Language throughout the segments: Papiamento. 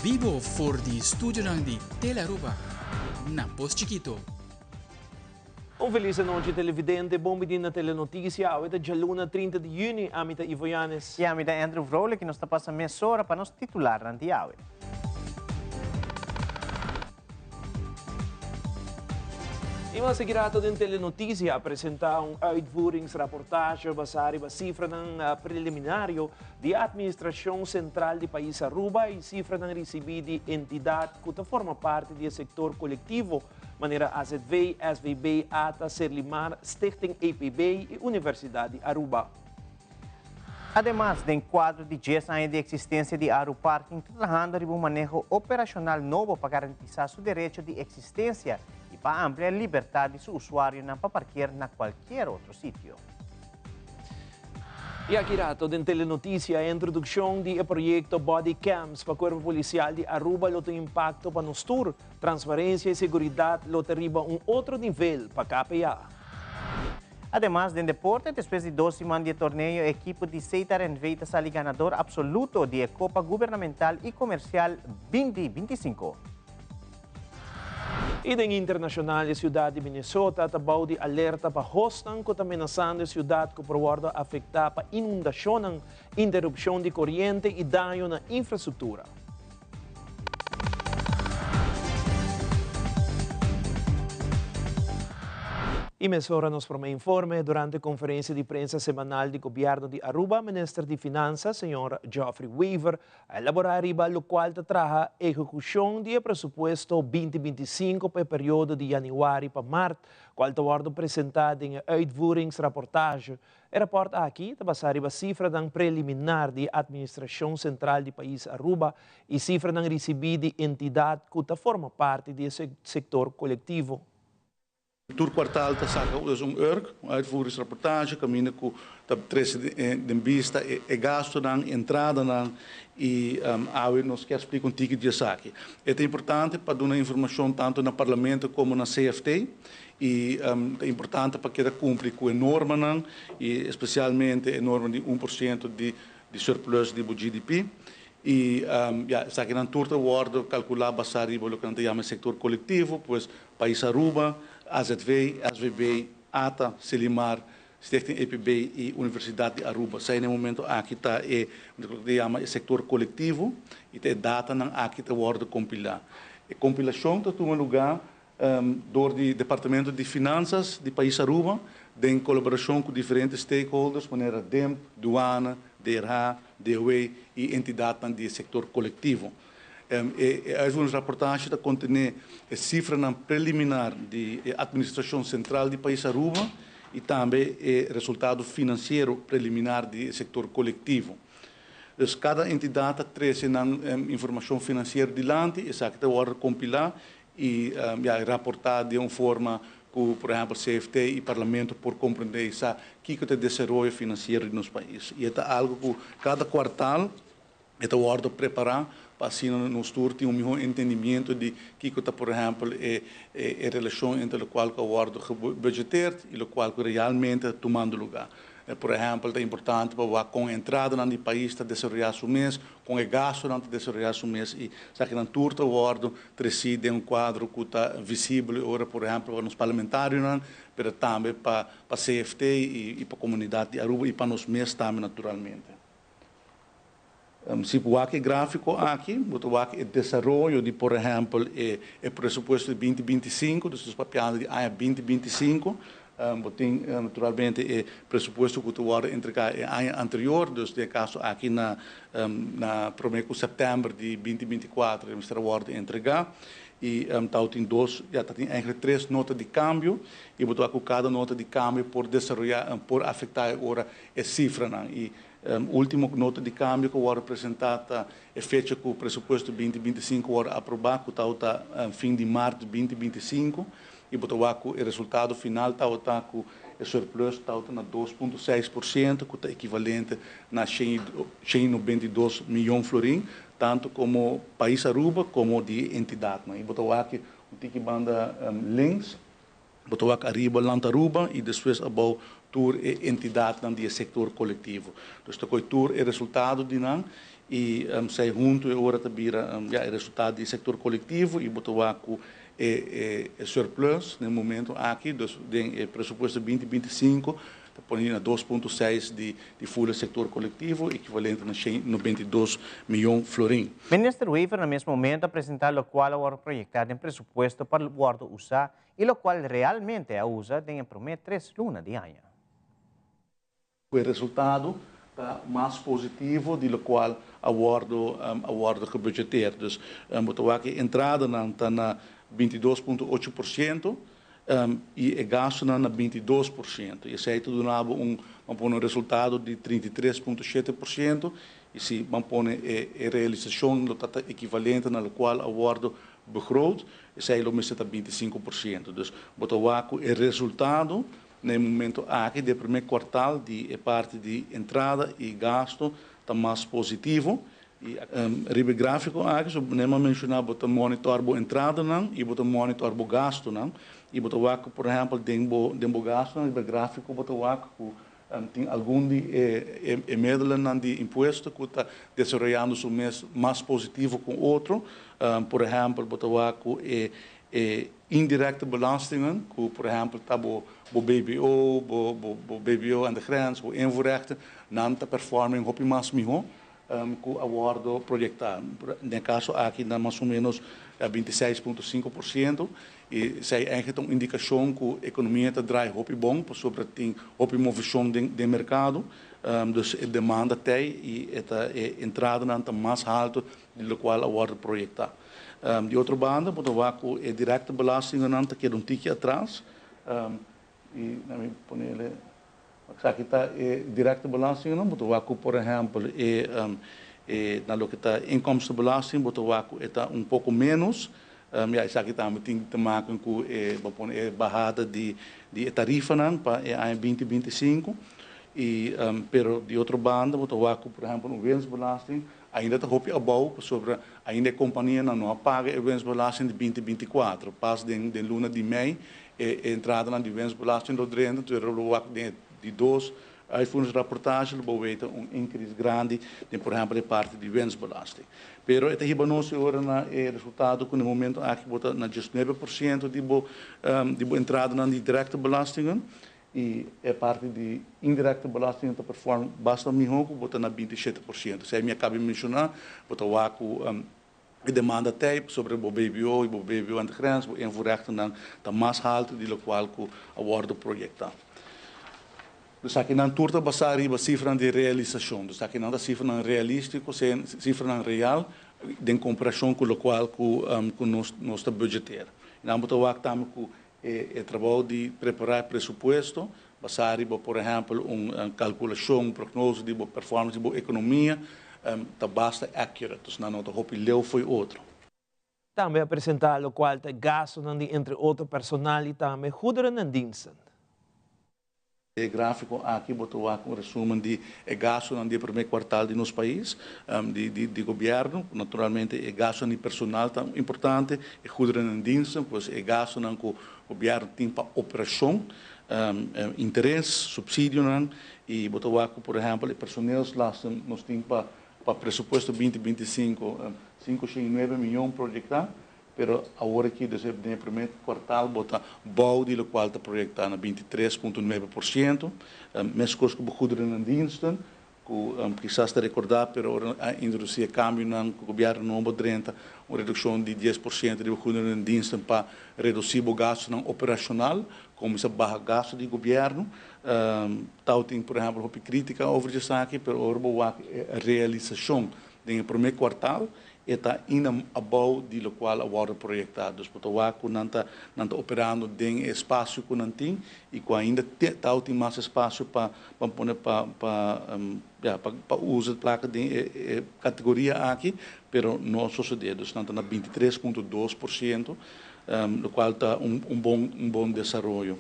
bibo for di studionan di Telearuba na Pos Chikito. Un felis anochi televidente, bon bini na Telenoticia. Awe ta djaluna 30 di juni, ami ta Ivo Yanes. I ami ta Andrew Vrolijk i nos ta pasa mesora pa nos titularnan di awe. I mas aki rato den Telenoticia a presenta un uitvoeringsrapportage basá riba sifranan preliminario di Administracion Central di Pais Aruba i sifranan risibí di entidat ku ta forma parti di e sektor kolektivo manera AZV, SVB, ata, Serlimar, Stichting EPB i Universidat di Aruba. Ademas, den kuadro di dies aña di eksistensia di Aruparking ta trahando riba un maneho operashonal nobo pa garantisá su derecho di eksistensia i pa amplia e libertat di su usuarionan pa parker na kualkier otro sitio. I aki rato den Telenoticia e introdukshon di e proyekto Body Cams pa Kuerpo Polisial di Aruba lo tin impakto pa nos tur. Transparensia i seguridat lo ta riba un otro nivel pa KPA. Ademas, den deporte, despues di dos siman di e torneo, e ekipo di Seitar NV ta sali ganador absoluto di e Kopa Gubernamental i Komersial 2025. I den internashonal, e siudat di Minnesota ta bou di alerta pa hosnan ku ta menasando e siudat ku por wòrdu afektá pa inundashonnan, interupshon di koriente i daño na infrastruktura. I mesora nos prome informe, durante conferencia di prensa semanal di Gobierno di Aruba, Minister di Finansa, señor Geoffrey Wever, a elabora riba locual ta traha ehecucion di e presupuesto 2025 pa e periodo di januari pa maart, cual ta wordo presenta den e uitvoeringsrapportage. E rapòrt aki ta basá riba sifranan preliminar di e Atministrashon Sentral di Pais Aruba i sifranan risibí di entidat ku ta forma parti di e sektor kolektivo. Tur kuartal ta saka dus un urk, un uitvoeringsrapportage, kaminda ku ta trese den bista e gastunan, e entradanan i awe nos kier splika un tiki di esaki. E ta importante pa duna informashon tantu na Parlamento komo na CFT. I ta importante pa keda kumpli ku e normanan i espesialmente e norma di un por siento di di surplus di bo GDP. I ya esakinan tur ta wòrdu kalkulá basá riba loke nan ta yama e sektor kolektivo, pues Pais Aruba, AZV, SVB, ata, Selimar, Stichting EPB i Universidat di Aruba. Esei na e momento aki ta e loke ta yama e sektor kolektivo i ta e datanan aki ta wòrdu kompilá. E kompilashon ta tuma lugá Dor di Departamento di Finanzas di Pais Aruba den kolaborashon ku diferente stakeholders manera DIMP, Duana, DRH, DOW i entidatnan di e sektor kolektivo. E uitvoeringsrapportage ta kontené e sifranan preliminar di e Atministrashon Sentral di Pais Aruba i tambe e resultado finansiero preliminar di e sektor kolektivo. Dus kada entidat ta trese nan informashon finansiero dilanti, esaki ta wòrdu kompilá i ya raportá den un forma ku por ehèmpel CFT i Parlamento por komprendé i sa kiko ta e desaroyo finansiero di nos pais. I e ta algu ku kada kuartal e ta wòrdu prepará pa asina nos tur tin un mihó entendimiento di kiko ta por ehèmpel e e relashon entre lokual ku a wòrdu gebudgeteerd i lokual ku realmente ta tumando lugá. Por ehèmpel, ta importante pa wak kon e entradanan di pais ta desaroyá su mes, kon e gastunan ta desaroyá su mes i esakinan tur ta wòrdu tresí den un kuadro ku ta visibel e ora, por ehèmpel, pa nos parlamentarionan, pero tambe pa pa CFT i pa komunidat di Aruba i pa nos mes tambe naturalmente. Si bo wak e gráfiko aki, bo ta wak e desaroyo di, por ehèmpel, e e presupuesto di 2025, dus nos papiando di aña 2025, bo tin naturalmente e presupuesto ku ta wòrdu entregá e aña anterior, dus den e kaso aki na na promé ku sèptèmber di 2024 e mester a wòrdu entregá. I ta tin dos, ya ta tin eigentlik tres nota di kambio i bo ta wak ku kada nota di kambio por desaroyá, por afektá e ora e sifranan. I Ultimo nota di cambio cu worde presenta ta e fecha cu presupuesto 2025 worde aproba cu tawata fin di maart 2025 y bo ta wak cu e resultado final tawata cu e surplus tawata na 2.6% cu ta ekivalente na 192 miyon florin tanto como pais Aruba como di e entidadnan y bo ta wak un tiki banda links. Bo ta wak ariba Land Aruba i despues abou tur e entidadnan di e sektor kolektivo. Dus ta koe tur e resultado di nan I esey hunto e ora ta bira ja, e resultado di sector colectivo y bo ta wak cu e surplus na momento aki, dus den e presupuesto 2025, ta pone na 2.6 di full sector colectivo, equivalente na 92 miyon florin. Minister Wever na mesun momento a presenta locual a proyecta den presupuesto pa wordo usa y locual realmente a usa den prome 3 luna di aña. E resultado ta mas positivo di locual a wordo gebudgeteerd. Dus bo ta wak entrada ta na 22,8% y e gasto na 22%. Y esey ta duna un resultado di 33,7% y si ban pone e realisacion lo ta equivalente na locual a wordo begroot, esey lo mester ta 25%. Dus bo ta wak e resultado na momento aki di prome kwartaal di parti di entrada y gasto ta mas positivo. Y riba grafico aki, so mi a menciona, bo ta monitor bo entrada nan y bo ta monitor bo gasto nan y bo ta wak, por ehempel, den bo gasto nan, riba grafico bo ta wak cu tin algun di e middelen di impuesto cu ta desaroyando su mes mas positivo cu otro. Por ehempel, bo ta wak e indirecte belastingen, cu por ehempel ta bo BBO, bo BBO aan de grens, bo invoerrechten, nan ta performing hopi mas miho cu a wordo proyecta. Den caso aki, na mas o menos 26,5%, y esey eigenlijk un indicacion cu e economia ta draai hopi bon, pasobra tin hopi movecion den mercado, dus e demanda t'ey y e entrada ta mas halto di locual a wordo proyecta. Di otro banda, bo ta wak e directe belasting nan ta keda un tiki atras, y laga mi pone aki ta e directe belasting nan, bo ta wak, por ehempel, e na loke ta inkomstenbelasting, bo ta wak ta un poco menos. Ja, esaki tambe tin te maken cu e bahada di tarifa nan pa e aña 2025. Pero di otro banda, bo ta wak, por ehempel, un winstbelasting, ainda ta hopi abou, pasobra ainda e compania no a paga e winstbelasting di 2024. Pas den luna di mei, e entrada di winstbelasting lo drenta, anto lo wak di dos uitvoeringsrapportage, lo weten un increase grandi, den, por ehempel, e parti di winstbelasting. Pero e ta hiba nos awor na e resultado cu na momento aki bo ta na 19% di bo entrada na di directe belastingen y e parti di indirecte belasting ta perform basta miho, cu bo ta na 27%. Esey mi a caba di menciona, bo ta wak e demanda t'ey sobre o BBO y o BBO aan de grens, o invoerrechten dan ta mas halto di locual cu a wordo proyecta. Dus aki nan tur ta basa riba cifra di realisacion. Dus aki nan ta cifra realistico, cifra real, den comparacion cu locual cu nos ta budgetera. Y nan bo ta wak tambe cu e trabou di prepara presupuesto, basa riba, por ehempel, un calculacion, un prognose di performance di economia, ta basta accurate. Dus nan no ta hopi leu fo'i otro. Tambe a presenta locual ta gasto di, entre otro, personal y tambe goederen en diensten. E grafico aki bo ta wak un resumen di e gasto di prome kwartaal di nos pais, di gobierno. Naturalmente, e gasto di personal ta importante, e goederen en diensten, pues e gasto cu gobierno tin pa operacion, interes, subsidio, y bo ta wak, por ehempel, e personeelslasten nos tin pa presupuesto 2025 509 miyon proyecta, pero awor aki, desde e prome kwartaal, bo ta bou di locual ta proyecta na 23,9%, mescos cu goederen en diensten, cu kisas ta recorda, pero ora a introduci cambio na gobierno nobo 30, un reduccion di 10% di goederen en diensten pa reduci e gasto operacional, cuminsa baha gasto di gobierno. Tal tin, por ehempel, hopi critica over esaki, pero ora e realisacion den prome kwartaal ta ainda abou di locual a wordo proyecta. Dus bo ta wak cu nan ta operando den espacio cu nan tin y cu ainda ta tin mas espacio pa pone ja, pa usa placa den e categoria aki, pero no a sucede. Dus nan ta na 23,2%, locual ta un bon desaroyo.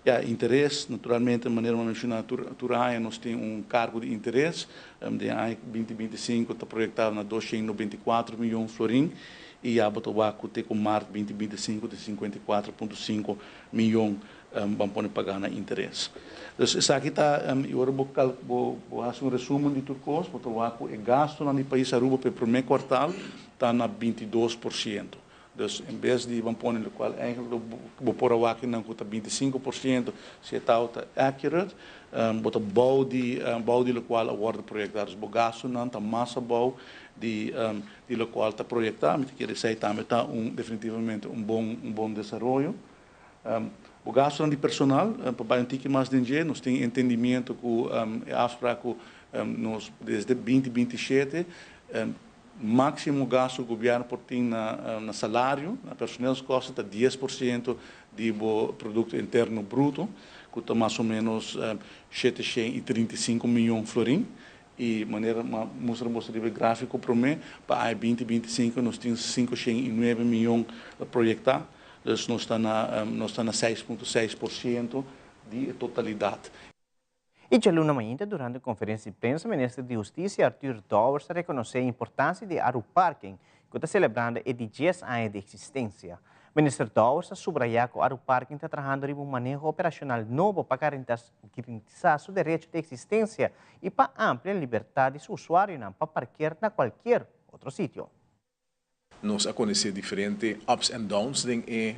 Ja, interes, naturalmente, manera mi a menciona, tur aña nos tin un cargo di interes, di aña 2025 ta proyecta na 294 miyon florin. i ya bo ta wak ku te ku mart 2025 ta 54.5 miyon ban pone pagá na interes. Dus esaki ta, i ora bo bo bo hasi un resumen di tur kos, bo ta wak ku e gastunan di pais Aruba pa e promé kuartal ta na 22%. Dus en bes di ban pone lokual eigenlijk bo por a wak nan ku ta 25% si e tau ta accurate, bo ta bou di bou di lokual a wòrdu proyektá. Dus bo gastunan ta mas abou di di lokual ta proyektá. Mi ta kere esei tambe ta un definitivamente un bon desaroyo. Bo gastunan di personal, pa bai un tiki mas den dje, nos tin entendimiento ku e afspraak ku nos desde 2027 máksimo gastu ku gobièrnu por tin na salario, na personeelskosten, ta 10% di bo produkto interno bruto, ku ta mas o ménos 735 mion florin. I manera mustra boso riba gráfiko promé, pa aña 2025 nos tin 509 mion proyektá, dus nos ta na 6.6% di totalidat. I djaluna mainta, durante e konferensia di prensa, Minister di Hustisia Arthur Dowers a rekonosé e importansia di Aru Parking, ku ta selebrando e 10 aña di eksistensia. Minister Dowers a subrayá ku Aru Parking ta trahando riba un maneho operashonal nobo pa garantisá su derecho di eksistensia i pa amplia libertat di su usuarionan pa parker na kualke otro sitio. Nos a konosé diferente ups and downs den e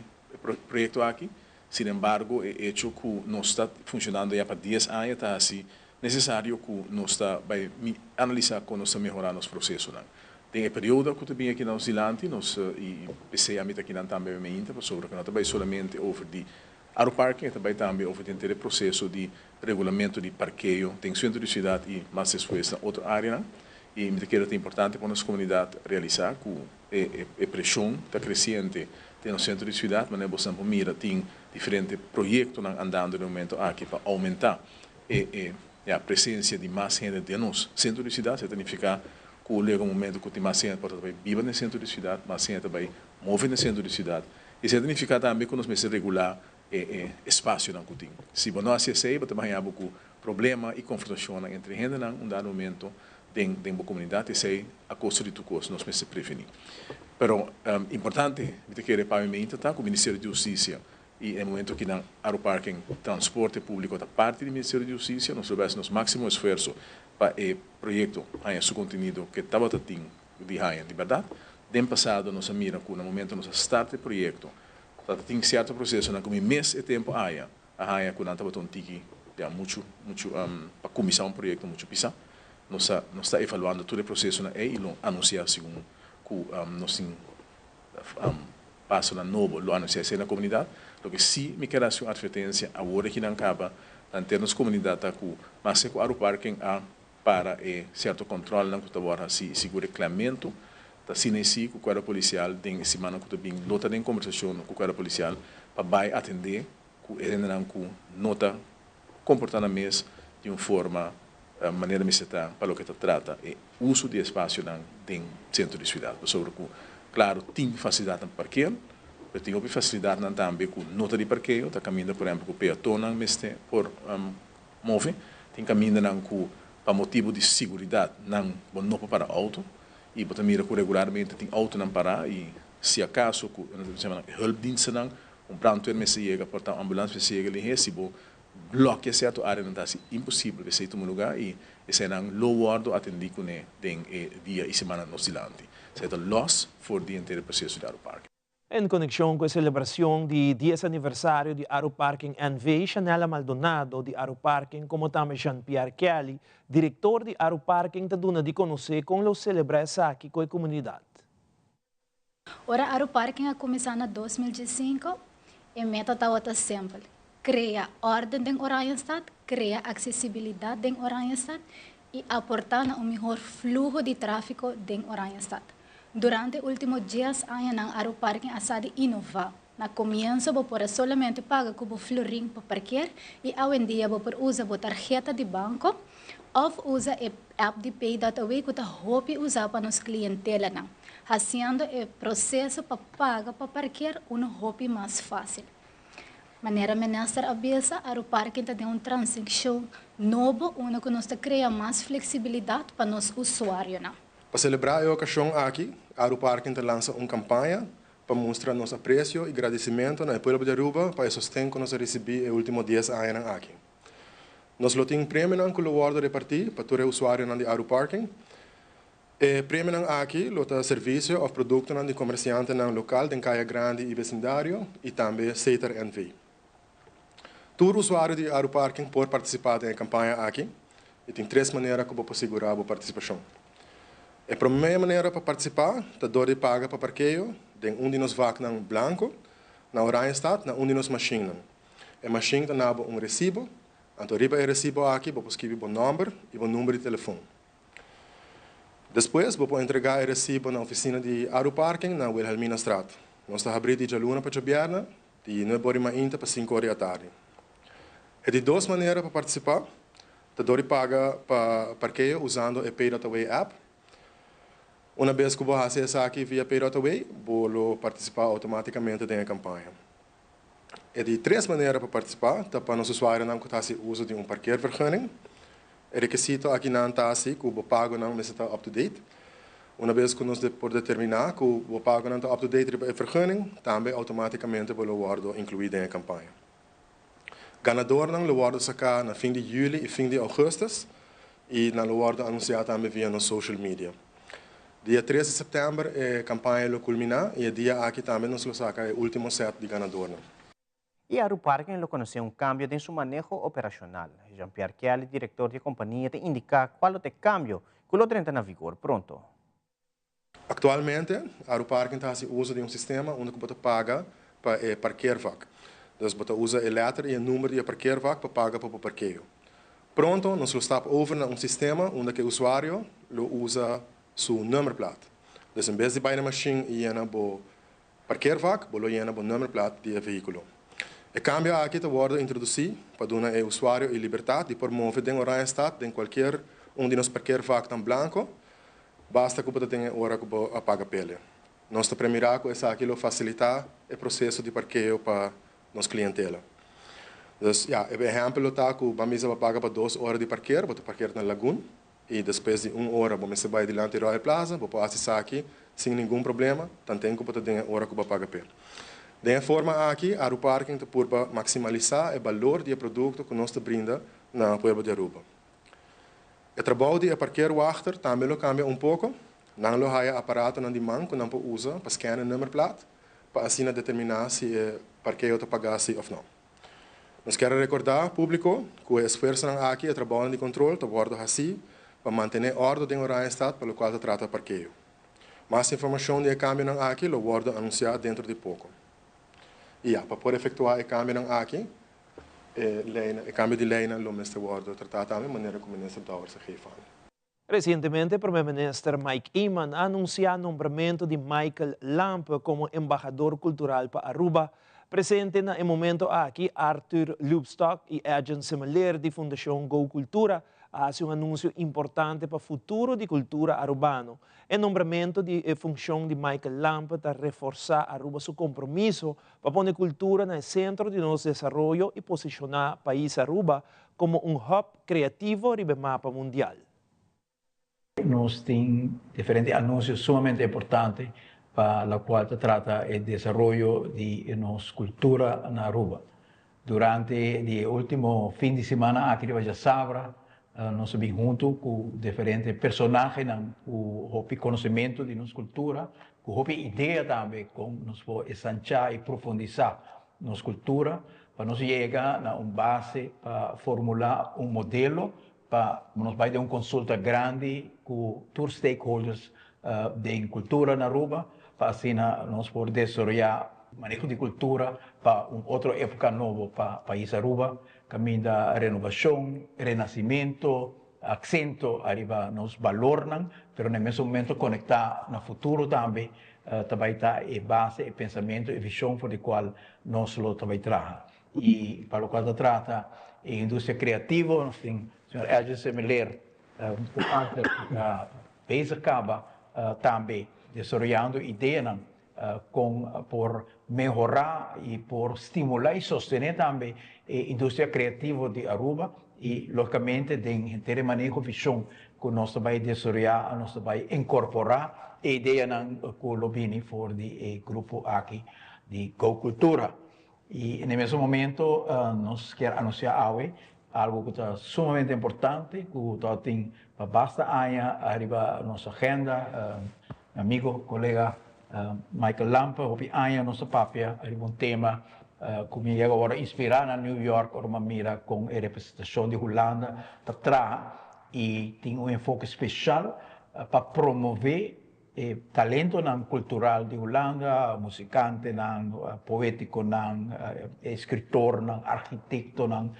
proyekto aki. Sin embargo, e hecho ku nos ta funshonando ya pa 10 aña ta asina nesesario ku nos ta bai analisá kon nos ta mehorá nos prosesonan. Den e periodo ku bin aki nos dilanti, nos i p'esei ami aki tambe mainta sobre ku no ta bai solamente over di Aru Parking, tambe tambe over di henter proseso di regulamento di parkeo den sentro di siudat i mas despues na otro área. I mi ta kere ta importante pa nos komunidat realisá ku e preshon ta kresiente den sentro di siudat, mas bo mira tin diferente proyekto andando na e momento aki pa oumentá e presensia di mas hende den nos sentro di siudat. Esei ta nifiká ku yega un momento ku tin mas hende por biba den sentro di siudat, mas hende bai move den sentro di siudat. Esei ta nifiká tambe ku nos mester regulá e espasionan ku tin. Si bo no hasi esei, bo ta haña ku problema i konfrontashon entre hende un dado momento den komunidat, esei a kosto di tur kos, nos mester prevení. Pero importante, mi ta kere pa mi ta ku Ministerio di Hustisia i na momento ku nan Aru Parking transporte públiko ta parti di Ministerio di Hustisia, nos ta hasi nos máksimo esfuerso pa e proyekto haña su kontenido ku tabata tin di haña, di berdat. Den pasado nos a mira ku na momento nos a start e proyekto, tin sierto prosesonan ku mes e tempu ei, a haña ku nan tabata un tiki ya muchu muchu pa kuminsá un proyekto muchu pisá. Nos ta evaluando tur e prosesonan ei i lo anunsiá segun ku nos tin pasonan nobo, lo anunsiá na komunidat. Loke sí mi ke hasi un atvertensia awor aki nan kaba, na nos komunidat ta ku mas ku Aru Parking a para e sierto kòntròl nan ku ta awor hasi sigur reklamamentu ta asina si ku kuerpo polisial den siman ku ta bin lo ta den kombersashon ku kuerpo polisial pa bai atendé ku hendenan ku no ta komportá nan mes di un forma manera mester ta pa loke ta trata e uso di espasionan den sentro di siudat. Pasobra ku klaro tin fasilidatnan pa parker, pero tin otro fasilidatnan tambe ku no ta di parkeo, ta kaminda por ehèmpel ku peatonnan mester por move, tin kamindanan ku pa motibu di seguridat nan bo no por para outo i bo ta mira ku regularmente tin outonan pará i si akaso ku hulpdienstennan, un brandweer mester yega, por ta ambulans mester yega lihé, si bo blòkia sierto área nan ta hasi imposibel pa esei tuma lugá i eseinan lo wòrdu atendí kuné den e dia i siman nos dilanti. Esei ta lòs for di henter proseso di Aru Parking. En konekshon ku e selebrashon di 10 aniversario di Aru Parking NV, Chanela Maldonado di Aru Parking, komo tambe Jean-Pierre Kelly, direktor di Aru Parking, ta duna di konosé kon lo selebrá esaki ku e komunidat. Ora Aru Parking a kuminsá na 2005, e meta tabata simpel: krea órden den Oranjestad, krea aksesibilidat den Oranjestad i aportá na un mihó fluho di tráfiko den Oranjestad. Durante último 10 añanan, Aru Parking a sa di inová. Na komienso, bo por solamente paga ku florin pa parker i awendia bo por usa bo tarheta di banko òf usa e app di Pay.aw ku ta hopi usa pa nos klientelanan, hasiendo e proseso pa paga pa parker un hopi mas fásil. Manera minister a bisa, Aru Parking ta den un transishon nobo, unda ku nos ta krea mas fleksibilidat pa nos usuarionan. Pa selebrá e okashon aki, Aruparking ta lansa un campaña pa mustra nos aprecio y gradicimento na pueblo di Aruba pa e sosten cu nos a ricibi e ultimo 10 añanan aki. Nos lo tin premionan cu lo wordo reparti pa tur usuarionan di Aruparking. E premionan aki lo ta servicio of productonan di comerciantenan local den Caya Grandi y vecindario y tambe Setar NV. Tur usuario di Aruparking por participa den e campaña aki y tin tres manera cu por sigura e participacion. E prome manera pa participa ta door di paga pa parkeo den un di nos vaknan blanco na Oranjestad na un di nos machine. E machine ta duna un recibo, anto riba e recibo aki bo por skirbi bo nomber y bo number di telefon. Despues, bo por entrega e recibo na oficina di Aruparking na Wilhelminastraat. Nos ta habri di dialuna pa diabierna, di 9 or di mainta pa 5 or di atardi. E di dos manera pa participa, ta door di paga pa parkeo usando e Pay.away app. Unabes cu bo haci esaki via Pay.away, bo lo participa automaticamente den e campaña. E di tres manera pa participa, ta pa nos usuarionan cu ta haci uso di un parkeervergunning. E requisito akinan ta asina cu bo pagonan mester ta up to date. Unabes cu nos por determina cu bo pagonan ta up to date riba e vergunning, tambe automaticamente bo lo wordo inclui den e campaña. Ganadornan lo wordo saca na fin di juli y fin di augustus y nan lo wordo anuncia tambe via nos social media. Dia 3 di september e campaña lo culmina y e dia aki tambe nos lo saca e ultimo set di ganadornan. Y Aruparking lo conoce un cambio den su maneho operacional. Jean-Pierre Kelly, director di e compania, ta indica cua ta e cambio cu lo drenta na vigor pronto. Actualmente, Aruparking ta haci uso di un sistema unda bo ta paga pa e parkeervak. Dus bo ta usa e letter y e number di parkeervak pa paga pa e parkeo. Pronto, nos lo stap over na un sistema unda e usuario lo usa su nummerplaat. Dus en bes di bay na machine y yena bo parkeervak, bo lo yena bo nummerplaat di vehiculo. E cambio aki ta wordo introduci pa duna e usuario e libertad di por move den Oranjestad, den cualkier un di nos parkeervaknan blanco, basta cu bo tin e ora cu bo a paga p'e. Nos ta premira cu esaki lo facilita e proceso di parkeo pa nos clientela. Dus ja, e ehempel ta cu ban bisa paga pa 2 ora di parkeer, bo parkeer na Lagoon y despues di un ora bo mester bay dilanti Royal Plaza, bo por haci esaki sin ningun problema, tanten cu bo tin e ora cu bo paga p'e. Di e forma aki, Aruparking ta purba maximalisa e balor di e producto cu nos ta brinda na pueblo di Aruba. E trabou di parkeerwachter tambe lo cambia un poco. Nan lo haya aparatonan di man cu nan por usa pa scan e nummerplaat, pa asina determina si e parkeo ta paga si of no. Nos kier recorda publico cu e esfuerso aki, e trabou di control, ta wordo haci pa mantene orden den Oranjestad, pa loke ta trata parkeo. Mas informacion di e cambio aki lo wordo anuncia dentro di poco. Y ja, pa por efectua e cambio aki, e cambio di ley lo mester wordo trata tambe manera cu minister Dowers a geef aan. Recientemente, Prome Minister Mike Eman a anuncia e nombramento di Michael Lampe como embahador cultural pa Aruba. Presente na e momento aki, Arthur Loopstock y Agent Semeleer di Fundacion Go Cultura a haci un anuncio importante pa futuro di cultura arubano. E nombramento di funcion di Michael Lampe ta reforsa Aruba su compromiso pa pone cultura na centro di nos desaroyo y posiciona pais Aruba como un hub creativo riba mapa mundial. Nos tin diferente anuncio sumamente importante pa loke ta trata e desaroyo di nos cultura na Aruba. Durante e ultimo fin di siman aki di diasabra, nos a bin hunto cu diferente personahe cu hopi conocimento di nos cultura, cu hopi idea tambe con nos por ensancha y profundisa nos cultura, pa nos yega na un base pa formula un modelo pa nos bay den un consulta grandi cu tur stakeholders di cultura na Aruba, pa asina nos por desaroya maneho di cultura pa un otro epoca nobo pa pais Aruba, caminda renobacion, renacimento, acento ariba nos balornan, pero na mesun momento conecta na futuro tambe, tambe ta e base, e pensamento y vision pa cual nos lo tambe traha. Y pa loke ta trata e industria creativo, nos tin señor Edwin Semeleer, uh, bezig caba tambe desaroyando ideanan con por mehora y por stimula y sostene tambe e industria creativo di Aruba. Y logicamente den henter maneho vision cu nos ta bay desaroya, nos ta bay incorpora e ideanan cu lo bini for di e grupo aki di Go Cultura. Y na mesun momento nos kier anuncia awe algo cu ta sumamente importante, cu tin pa basta aña ariba nos agenda, amigo, colega Michael Lampe, hopi aña nos a papia ariba un tema cu mi a inspira na New York, ora mira cu e representacion di Hulanda ta traha y tin un enfoke special pa promove talentonan cultural di Hulanda, musicantenan, poeticonan, escritornan, arquitectonan,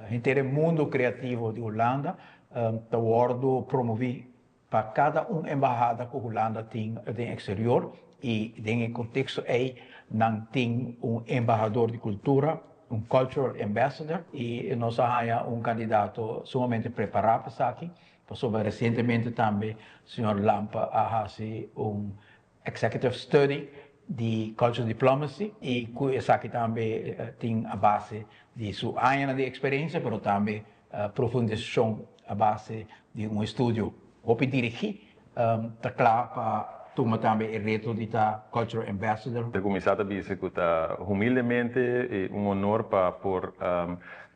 henter mundo creativo di Hulanda, ta wordo promovi pa cada un embahada cu Hulanda tin den exterior y den contexto ey nan tin un embahador di cultura, un cultural ambassador, y nos a haya un candidato sumamente prepara pa esaki, pasobra recientemente tambe señor Lampe a haci un executive study di cultural diplomacy y esaki tambe tin a base di su aña di experiencia, pero tambe profundisacion a base di un estudio hopi dirigi, ta cla pa tuma tambe e reto di ta cultural ambassador. Ta cuminsa bisa cu ta humildemente un honor pa por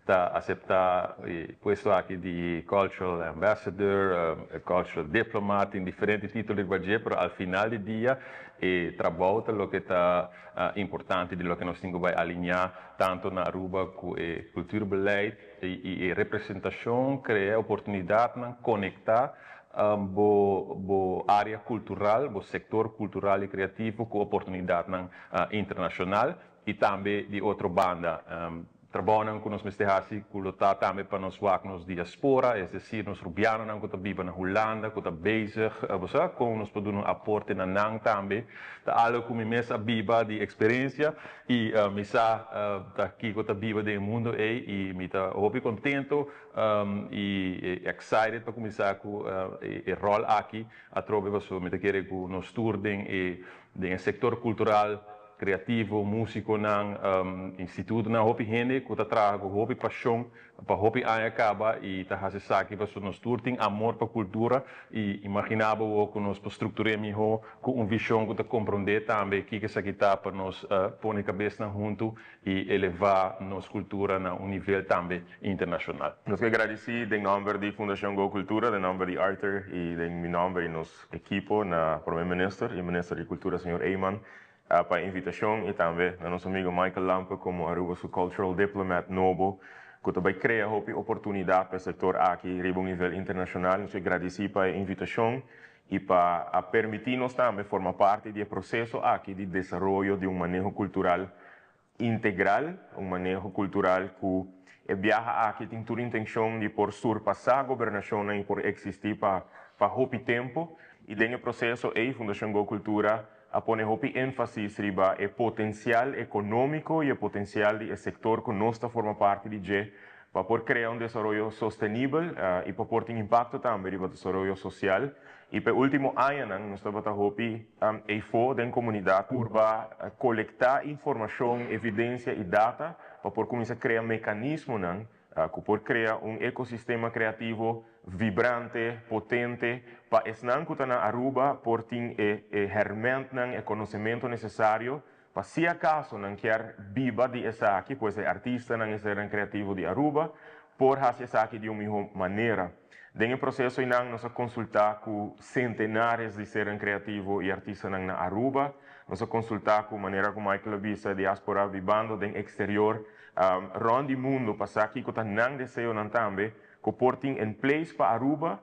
ta acepta e puesto aki di cultural ambassador, cultural diplomat, tin diferente titulo di budget, pero al final di dia e trabou ta loke ta importante, di loke nos tin cu alinea tanto na Aruba cu e cultuurbeleid y representacion, crea oportunidad, conecta bo area cultural, bo sector cultural y creativo cu oportunidad internacional y tambe di otro banda. Trabou cu nos mester haci cu ta tambe pa nos wak nos diaspora, es decir, nos rubianonan cu ta biba na Hulanda, cu ta bezig, bo cu nos por duna un aporte na nan tambe. Ta algo cu mi mes a biba di experiencia y mi sa ta kico ta biba den mundo ey y mi ta hopi contento y excited pa cuminsa cu e rol aki atrobe, paso mi ta kere cu nos tur den sector cultural, creativo, musiconan, institutonan, hopi hende cu ta traha cu hopi pasion pa hopi aña caba y ta haci esaki paso nos tur tin amor pa cultura y imagina bo cu nos por structura miho cu un vision cu ta comprende tambe kico esaki ta pa nos pone cabes hunto y eleva nos cultura na un nivel tambe internacional. Nos kier gradici den nomber di Fundacion Go Cultura, den nomber di Arthur y den mi nomber y nos ekipo na Prome Minister y Minister di Cultura, señor Eman, pa e invitacion y tambe na nos amigo Michael Lampe como Aruba su Cultural Diplomat nobo, cu tambe ta crea hopi oportunidad pa e sector aki riba un nivel internacional. Nos kier gradici pa e invitacion y pa permiti nos tambe forma parti di e proceso aki di desaroyo di un maneho cultural integral, un maneho cultural cu e biaha aki tin tur intencion di por surpasa gobernacion y por existi pa hopi tempo. Y den e proceso ey Fundacion Go Cultura a pone hopi enfasis riba e potencial economico y e potencial di sector cu nos ta forma parti di dje pa por crea un desaroyo sostenibel y pa por tin impacto tambe riba desaroyo social. Y pa ultimo aña nos tabata hopi eyfo den comunidad pa colecta informacion, evidencia y data pa por cuminsa crea mecanismonan cu por crea un ecosistema creativo vibrante, potente, pa esnan cu ta na Aruba por tin e hermentnan e conocimento necesario pa si acaso nan kier biba di esaki, pues e artistanan y ser creativo di Aruba, por haci esaki di un miho manera. Den e proceso nan nos a consulta cu centenares di ser creativo y artistanan na Aruba, nos a consulta cu manera cu Michael a bisa, diaspora bibando den exterior, rond di mundo, pa sa kico ta nan deseonan tambe, cu por tin in place pa Aruba,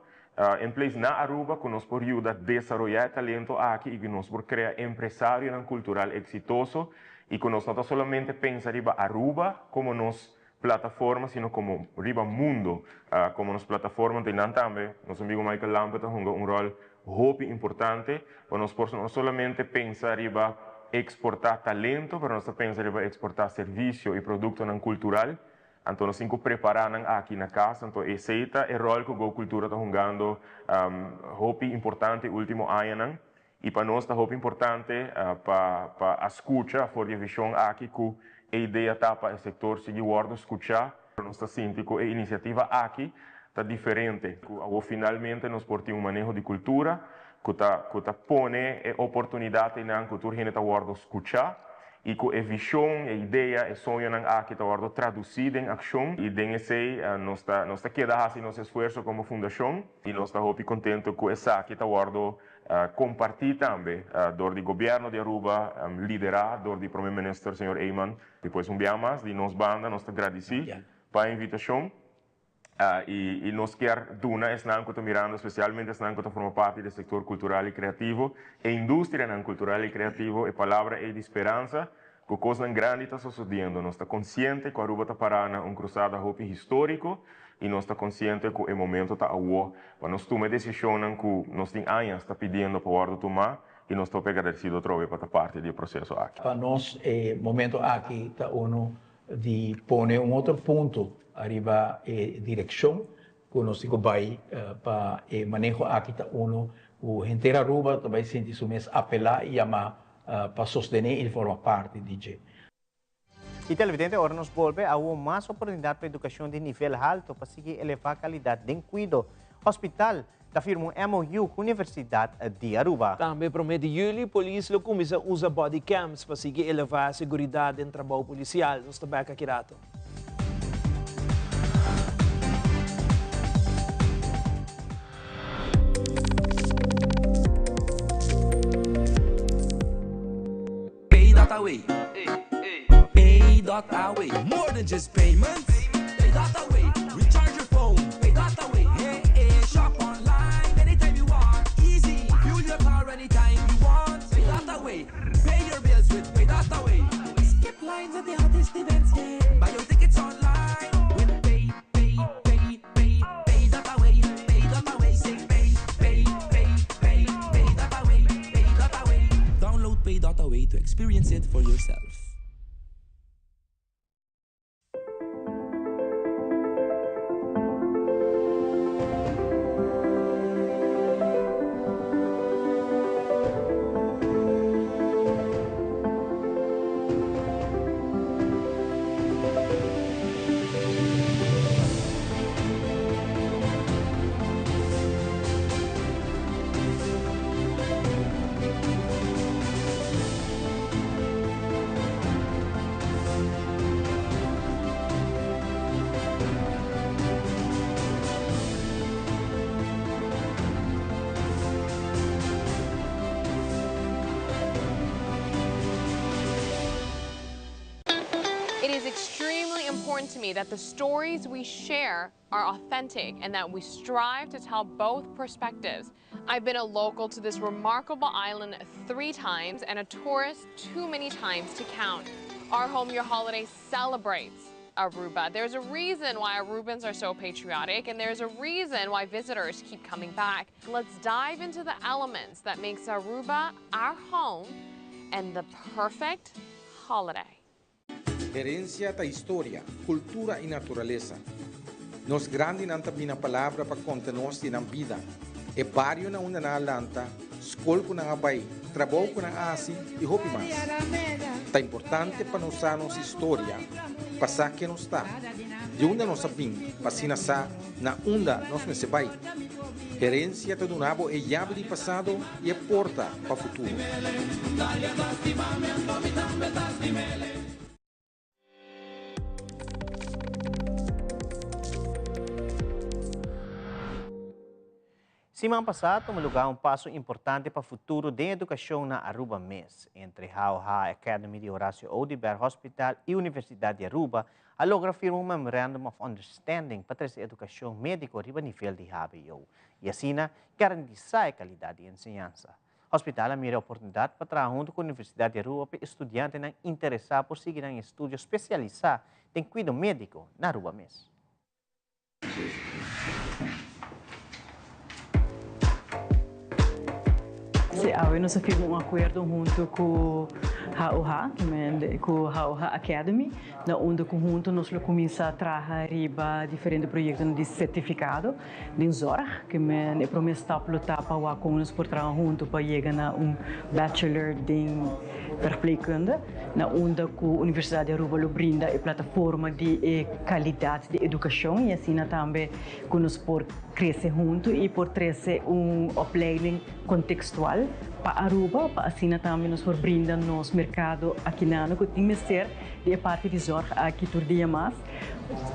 in place na Aruba, cu nos por yuda desaroya talento aki y cu nos por crea empresarionan cultural exitoso y cu nos no solamente pensa riba Aruba como nos plataforma, sino como riba mundo como nos plataforma. Tin tambe nos amigo Michael Lampe ta hunga un rol hopi importante pa nos por no solamente pensa riba exporta talento, pero nos pensa riba exporta servicio y productonan cultural. Anto, nos tin cu prepara nan aki na cas. Anto, esey ta e rol cu Go Cultura ta hungando hopi importante ultimo añanan. Y pa nos ta hopi importante pa scucha for di vision aki cu e idea ta pa e sector sigui wordo scucha. Nos ta sinti ku e inisiativa aki ta diferente, ku awor finalmente nos por tin un maneho di kultura ku ta ku ta pone e oportunidat einan ku tur hende ta wòrdu skuchá i ku e vishon, e idea, e soñonan aki ta wòrdu tradusí den akshon i den esei nos ta nos ta keda hasi nos esfuerso komo fundashon i nos ta hopi kontentu ku esaki ta wòrdu kompartí tambe dor di gobièrnu di Aruba liderá dor di Prome Minister señor Eman. Despues un bia mas di nos banda nos ta gradisí pa e invitashon. I nos kier duna esnan ku ta mirando, spesialmente esnan ku ta forma parti di e sektor kultural i kreativo, e industrianan kultural i kreativo, e palabra ei di speransa ku kosnan grandi ta sosodiendo. Nos ta konsiente ku Aruba ta pará na un krusada hopi históriko i nos ta konsiente ku e momento ta awó pa nos tuma e desishonnan ku nos tin añas ta pidiendo pa wòrdu tumá i nos ta hopi agradesido atrobe pa ta parti di e proseso aki. Pa nos e momento aki ta unu di pone un otro punto ariba e direccion cu nos tin cu bay pa e maneho aki ta uno cu henter Aruba ta bay sinti su mes apela y yama pa sostene y forma parti di dje. Y televidente, ora nos bolbe, awo mas oportunidad pa educacion di nivel halto pa sigui eleva calidad den cuido. Hospital ta firma un MOU cu Universidad di Aruba. Tambe prome di juli polis lo cuminsa usa body cams pa sigui eleva seguridad den trabou policial. Nos ta bek aki rato. Pay.away Pay.away More than just payments Pay.away Recharge your phone Pay.away Hey, hey, shop online anytime you want Easy Fuel your car anytime you want Pay.away Pay your bills with Pay.away Skip lines at the hottest events yeah Buy your tickets online with Pay, Pay, Pay, Pay, Pay dot away, Pay dot away, say Pay, Pay, Pay, Pay, Pay dot away, Pay dot away. Download Pay dot away to experience it for yourself. It is extremely important to me that the stories we share are authentic and that we strive to tell both perspectives. I've been a local to this remarkable island three times and a tourist too many times to count. Our Home Your Holiday celebrates Aruba. There's a reason why Arubans are so patriotic and there's a reason why visitors keep coming back. Let's dive into the elements that makes Aruba our home and the perfect holiday. Herencia ta historia, cultura y naturalesa. Nos grandinan ta bini na palabra pa conta nos di nan bida, e bario na unda nan a lanta, scol cu nan a bay, trabou cu nan a haci y hopi mas. Ta importante pa nos sa nos historia pa sa ken nos ta, di unda nos a bin pa asina sa na unda nos mester bay. Herencia ta duna bo e yabi di pasado y e porta pa futuro. Siman pasá tuma lugá un paso importante pa futuro den edukashon na Aruba mes. Entre HOH Academy di Horacio Oduber Hospital i Universidat di Aruba a logra firma un Memorandum of Understanding pa trese edukashon médiko riba nivel di hbo i asina garantisá e kalidat di enseñansa. Hospital a mira e oportunidat pa traha huntu ku Universidat di Aruba pa e studiantenan interesá por sigui nan estudio spesialisá den kuido médiko na Aruba mes. Sí, awe nos a firma un akuerdo huntu ku. HOH, ku HOH Academy, na unda ku huntu nos lo kuminsá traha riba diferente proyektonan di sertifikado den zorg. Ke men e promé stap lo ta pa wak kon nos por traha huntu pa yega na un bachelor den verpleegkunde, na unda ku Universidat di Aruba lo brinda e plataforma di e kalidat di edukashon i asina tambe ku nos por krese huntu i por trese un opleiding kontekstual pa Aruba pa asina tambe nos por brinda nos merkado akinano ku tin mester di e parti di zorg aki tur dia mas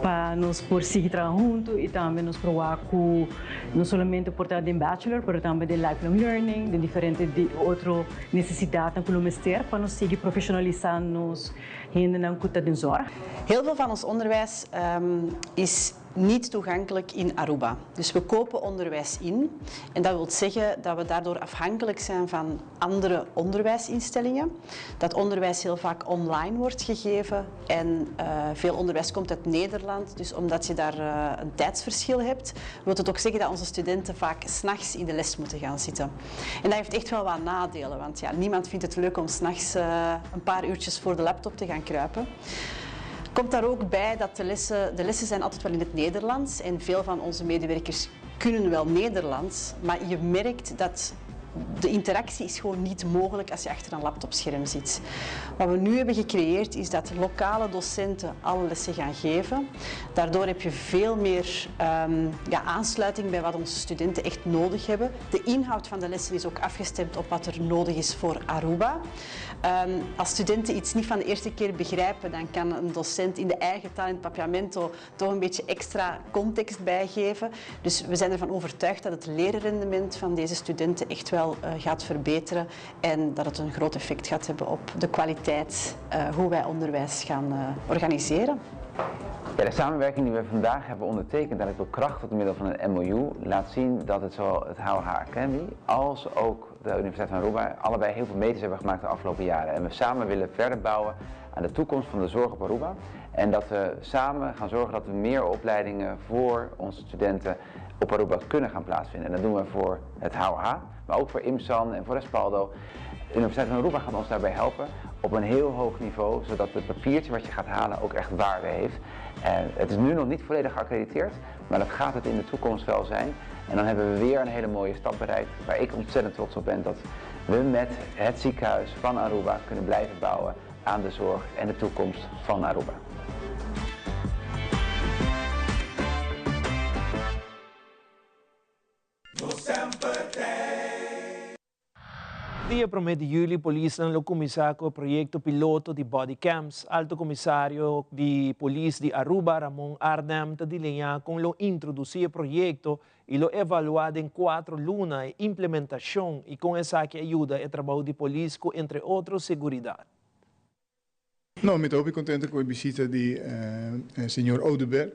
pa nos por sigui traha huntu i tambe nos por wak ku no solamente por ta den bachelor pero tambe den lifelong learning den diferente di otro nesesidatnan ku lo mester pa nos sigui profeshonalisá nos hendenan ku ta den zorg. Heel veel van ons onderwijs is niet toegankelijk in Aruba. Dus we kopen onderwijs in en dat wil zeggen dat we daardoor afhankelijk zijn van andere onderwijsinstellingen. Dat onderwijs heel vaak online wordt gegeven en uh, veel onderwijs komt uit Nederland. Dus omdat je daar uh, een tijdsverschil hebt, wil het ook zeggen dat onze studenten vaak s'nachts in de les moeten gaan zitten. En dat heeft echt wel wat nadelen, want ja, niemand vindt het leuk om s'nachts uh, een paar uurtjes voor de laptop te gaan kruipen. Komt daar ook bij dat de lessen, de lessen zijn altijd wel in het Nederlands en veel van onze medewerkers kunnen wel Nederlands, maar je merkt dat de interactie is gewoon niet mogelijk als je achter een laptopscherm zit. Wat we nu hebben gecreëerd is dat lokale docenten alle lessen gaan geven. Daardoor heb je veel meer um, ja, aansluiting bij wat onze studenten echt nodig hebben. De inhoud van de lessen is ook afgestemd op wat er nodig is voor Aruba. Um, als studenten iets niet van de eerste keer begrijpen, dan kan een docent in de eigen taal, in het papiamento, toch een beetje extra context bijgeven. Dus we zijn ervan overtuigd dat het leerrendement van deze studenten echt wel uh, gaat verbeteren en dat het een groot effect gaat hebben op de kwaliteit uh, hoe wij onderwijs gaan uh, organiseren. Ja, de samenwerking die we vandaag hebben ondertekend en het bekrachtigd door middel van een MOU laat zien dat het zowel het HOH Academy als ook de Universiteit van Aruba allebei heel veel meters hebben gemaakt de afgelopen jaren. En we samen willen verder bouwen aan de toekomst van de zorg op Aruba. En dat we samen gaan zorgen dat we meer opleidingen voor onze studenten op Aruba kunnen gaan plaatsvinden. En dat doen we voor het HOH, maar ook voor IMSAN en voor Respaldo. De Universiteit van Aruba gaat ons daarbij helpen op een heel hoog niveau, zodat het papiertje wat je gaat halen ook echt waarde heeft. En het is nu nog niet volledig geaccrediteerd, maar dat gaat het in de toekomst wel zijn. En dan hebben we weer een hele mooie stap bereikt, waar ik ontzettend trots op ben dat we met het ziekenhuis van Aruba kunnen blijven bouwen aan de zorg en de toekomst van Aruba. Dia promé di yüli polisnan lo kuminsá ku e proyekto piloto di bodycams. Alto Komisario di Polis di Aruba, Ramon Arnhem, ta dileñá kon lo introdusí e proyekto i lo evaluá den kuatro luna e implementashon i kon esaki a yuda e trabou di polis ku entre otro seguridat. No, mi ta hopi contento cu e bishita di señor Oduber.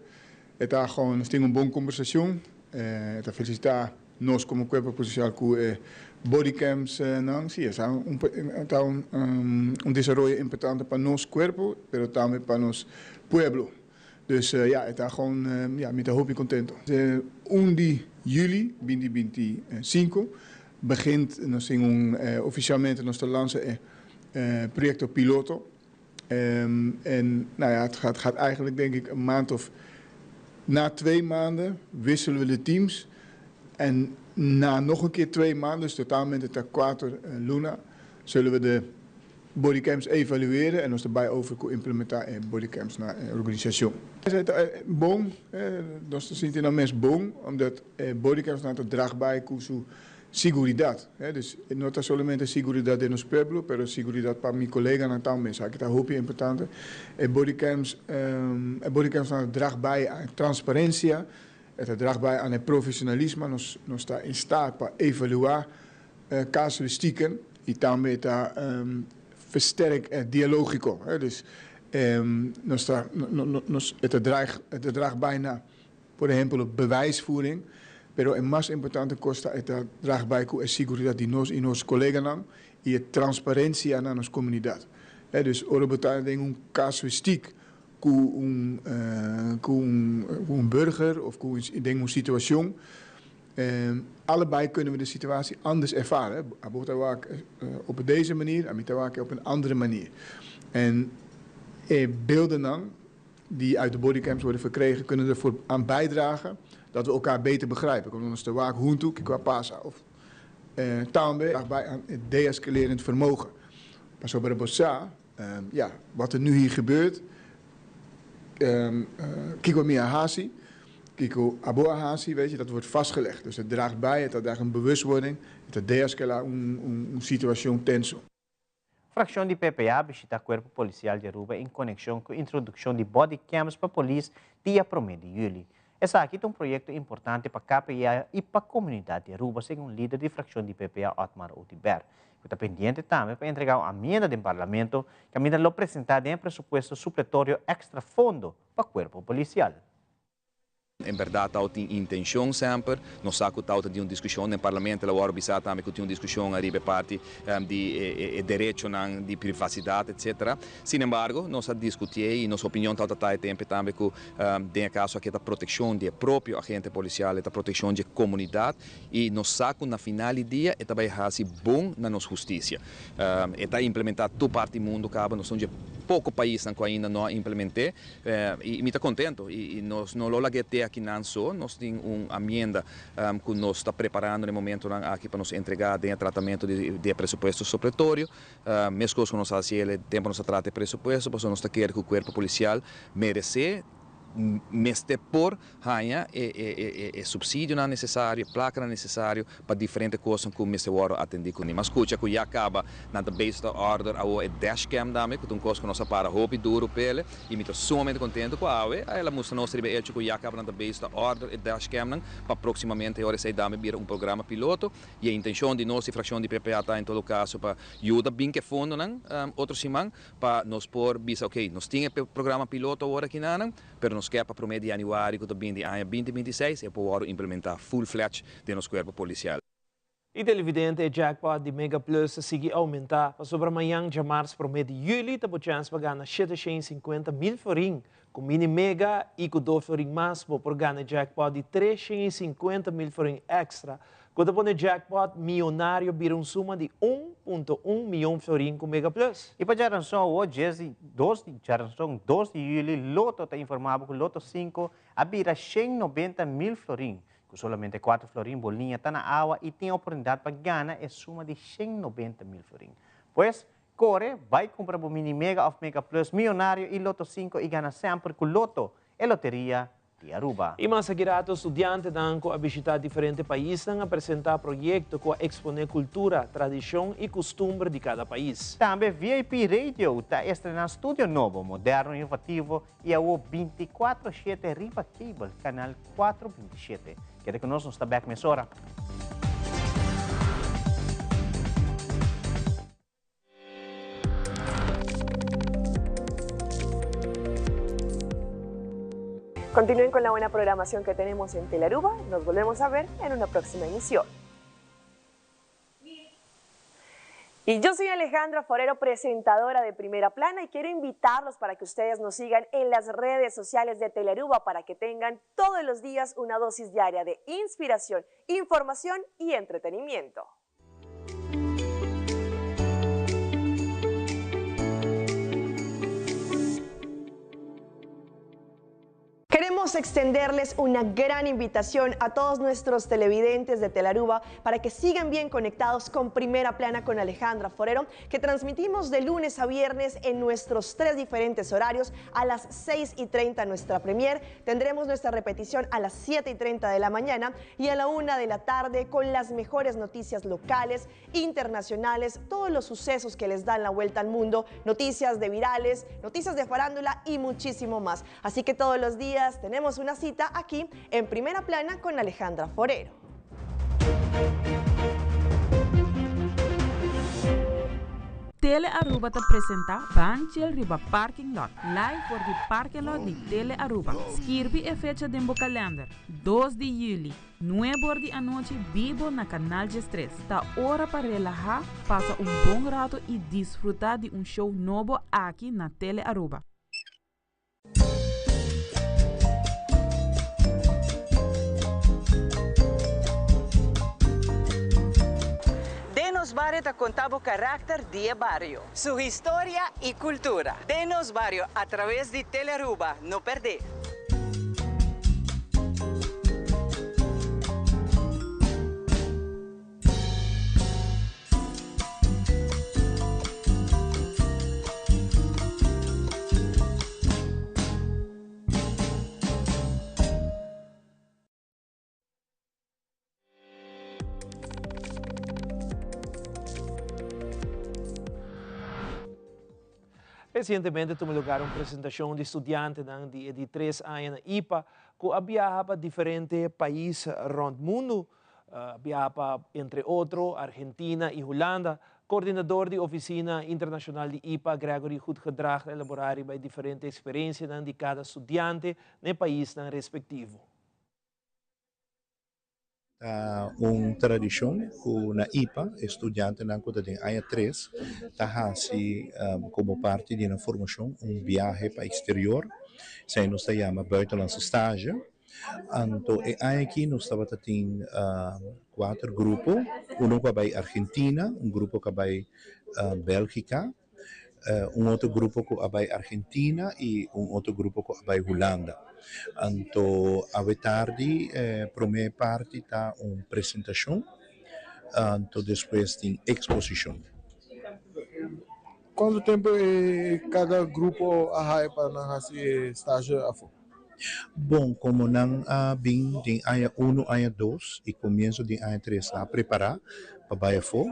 E ta gewoon, nos tin un bon conversacion. E ta felicita nos como cuerpo policial cu e bodycams nan. Si, esa ta un desaroyo importante pa nos cuerpo, pero tambe pa nos pueblo. Dus ja, e ta gewoon, ja, mi ta hopi contento. Un di juli binti binti sinku begint nos tin un, oficialmente nos ta lansa e proyecto piloto. En nou ja, het gaat, gaat eigenlijk denk ik een maand of na twee maanden wisselen we de teams. En na nog een keer twee maanden, dus totalmente ta cuater luna, zullen we de bodycams evalueren en nos ta bay over cu implementa e bodycams na e organisacion. Esey ta bon, nos ta sinti nan mes bon, omdat e bodycams nan ta drag bay cu su siguridad. Dus no ta solamente siguridad den nos pueblo, pero siguridad pa mi coleganan tambe. Esaki ta hopi importante. E bodycams, e bodycams nan ta drag bay a transparencia, e ta drag bay aan e profesionalismo. Nos, nos ta in staat pa evalua casuïstieken y tambe ta versterk e dialogico. Dus nos ta, nos, e ta draag, e ta draag bij na, por ehempel, bewijsvoering. Pero e mas importante cos ta e ta draag bij cu e siguridad di nos y nos coleganan y e transparencia na nos comunidad. Dus ora bo ta den un casuïstiek cu un, cu un, cu un burger of cu den un situacion. Allebei kunnen we de situatie anders ervaren. Abo ta wak op deze manier, ami ta wak op een andere manier. En e beeldennan die uit de bodycams worden verkregen, kunnen ervoor aan bijdragen dat we elkaar beter begrijpen. Kon nos ta wak huntu kiko a pasa of tambe draagt bij aan het deescalerend vermogen. Pasobra bo sa, ja, wat er nu hier gebeurt, kiko mi a hasi, kiko abo a hasi, weet je, dat wordt vastgelegd. Dus het draagt bij, het draagt een bewustwording, het deescala un situacion tenso. Fraccion di PPA a bishita Cuerpo Policial di Aruba en conexion cu introduccion di body cams pa polis dia prome di juli. Esaki ta un proyecto importante pa KPA y pa comunidad di Aruba, segun lider di fraccion di PPA Otmar Oduber, cu ta pendiente tambe pa entrega un amienda den Parlamento caminda lo presenta den e presupuesto supletorio extra fondo pa Cuerpo Policial. En berdad tau tin intencion semper. Nos sa cu tau ta di un discusion den Parlamento, el a worde bisa tambe cu tin un discusion ariba e parti di e derechonan di privacidad etc. Sin embargo, nos a discutié y nos opinion tau ta ta e tempe tambe cu den e caso aki e ta proteccion di e propio agente policial, e ta proteccion di e comunidad y nos sa cu na final di dia e ta bay haci bon na nos husticia. E ta implementa tur parti mundo caba, nos ta un di e poco paisnan cu ainda no a implement'é. Y mi ta contento y nos no lo lag'é te akinan so, nos tin un amienda cu nos ta preparando na e momentonan aki pa nos entrega den e tratamento di e presupuesto supletorio, mescos cu nos a haci el e tempo nos a trata e presupuesto, pasobra nos ta kere cu cuerpo policial merece, mester por haña e subsidionan necesario, e placanan necesario pa diferente cosnan cu mester wordo atendi cu ni. M'a scucha cu ya caba nan ta bezig ta order awo e dashcam tambe cu ta un cos cu nos a para hopi duro p'ele y mi ta sumamente contento cu awe el a mustra nos riba e hecho cu ya caba nan ta bezig ta order e dashcamnan pa proximamente e ora esey tambe bira un programa piloto y e intencion di nos di fraccion di PPA ta en todo caso pa yuda bin cu e fondonan otro siman pa nos por bisa ok nos tin e programa piloto awor aki nanan pero nos ke pa prome di januari cu ta bin di aña binti binti seis e por wordo implementa full fledged den nos cuerpo policial. E televidente e jackpot di Mega Plus ta sigui aumenta pasobra mañan djamars prome di juli ta bo chens pa gana 750 mil florin cu mini mega y cu dos florin mas bo por gana e jackpot di 350 mil florin extra Ku ta pone jackpot mionario bira un suma di un punto un mion florin ku Mega Plus. I pa djaranson awo, djes di dos di djaranson dos di yüli, Lotto ta informá bo ku Lotto sinku a bira 190,000 florin. Ku solamente kuater florin bo liña ta na awa i tin oportunidat pa gana e suma di 190,000 florin. Pues, kore bai kumpra bo Mini Mega òf Mega Plus mionario i Lotto sinku i gana semper ku Lotto, e loteria di Aruba. I mas aki rato studiantenan ku a bishitá diferente paisnan a presentá proyekto ku a eksponé kultura, tradishon i kustumber di kada pais. Tambe VIP Radio ta estrená studio nobo, moderno, inovativo i awo bintikuatro shete riba cable kanal kuatro bintishete. Keda ku nos, nos ta bèk mesora. Continúen con la buena programación que tenemos en Telaruba. Nos volvemos a ver en una próxima emisión. Y yo soy Alejandra Forero, presentadora de Primera Plana, y quiero invitarlos para que ustedes nos sigan en las redes sociales de Telearuba para que tengan todos los días una dosis diaria de inspiración, información y entretenimiento. Queremos extenderles una gran invitación a todos nuestros televidentes de Telaruba para que sigan bien conectados con Primera Plana con Alejandra Forero, que transmitimos de lunes a viernes en nuestros tres diferentes horarios a las 6 y 30 nuestra premier. Tendremos nuestra repetición a las 7 y 30 de la mañana y a la 1 de la tarde con las mejores noticias locales, internacionales, todos los sucesos que les dan la vuelta al mundo, noticias de virales, noticias de farándula y muchísimo más. Así que todos los días tenemos una cita aquí en Primera Plana con Alejandra Forero. Tele Aruba ta presenta Ban Chill Riba Parking Lot. Live for di Parking Lot di Tele Aruba. Skirbi e fecha den bo kalender. 2 di juli, 9 di anochi, bibo na Canal 3. Ta ora pa relaha, pasa un bon rato y disfruta di un show nobo aki na Tele Aruba. Nos Bario ta conta bo caracter di e bario, su historia y cultura. Den Nos Bario a traves di Telearuba. No perde! Recientemente tuma lugar un presentacion di studiantenan di e di tres aña na ipa cu a biaha pa diferente pais rond mundo. A biaha pa entre otro Argentina y Hulanda. Coordinador di Oficina Internacional di ipa, Gregory Goedgedrag, a elabora riba e diferente experiencianan di cada studiante na e paisnan respectivo. Ta un tradishon ku na ipa e studiantenan ku ta den aña tres ta hasi komo parti di nan formashon un biahe pa eksterior, esei nos ta yama buitenlandse stage. Anto e aña aki nos tabata tin kuater grupo, uno ku a bai Argentina, un grupo ku a bai Bèlgika, un otro grupo ku a bai Argentina i un otro grupo ku a bai Hulanda. Anto awe tardi e promé parti ta un presentashon, anto despues tin eksposishon. Kuantu tempu e kada grupo a haya pa nan hasi e stage afó? Bon, komo nan a bin den aña unu, aña dos i komienso den aña tres nan a prepará pa bai afó.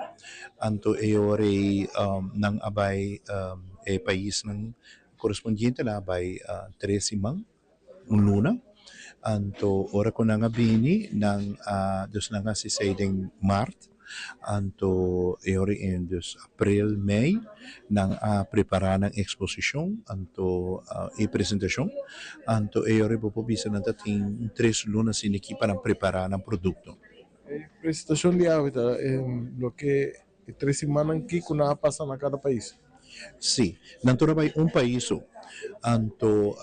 Anto e ora ei nan a bai e paisnan korespondiente, nan a bai tres siman, un luna. Anto ora ku nan a bini nan a, dus nan a hasi esei den mart. Anto e ora en dus april, mei nan a prepara nan exposicion anto e presentacion anto e ora bo por bisa nan ta tin un tres luna asina aki pa nan prepara nan producto. E presentacion di awe ta loke e tres simannan kico nan a pasa na cada pais? Sí, nan tur a bai un pais so. Anto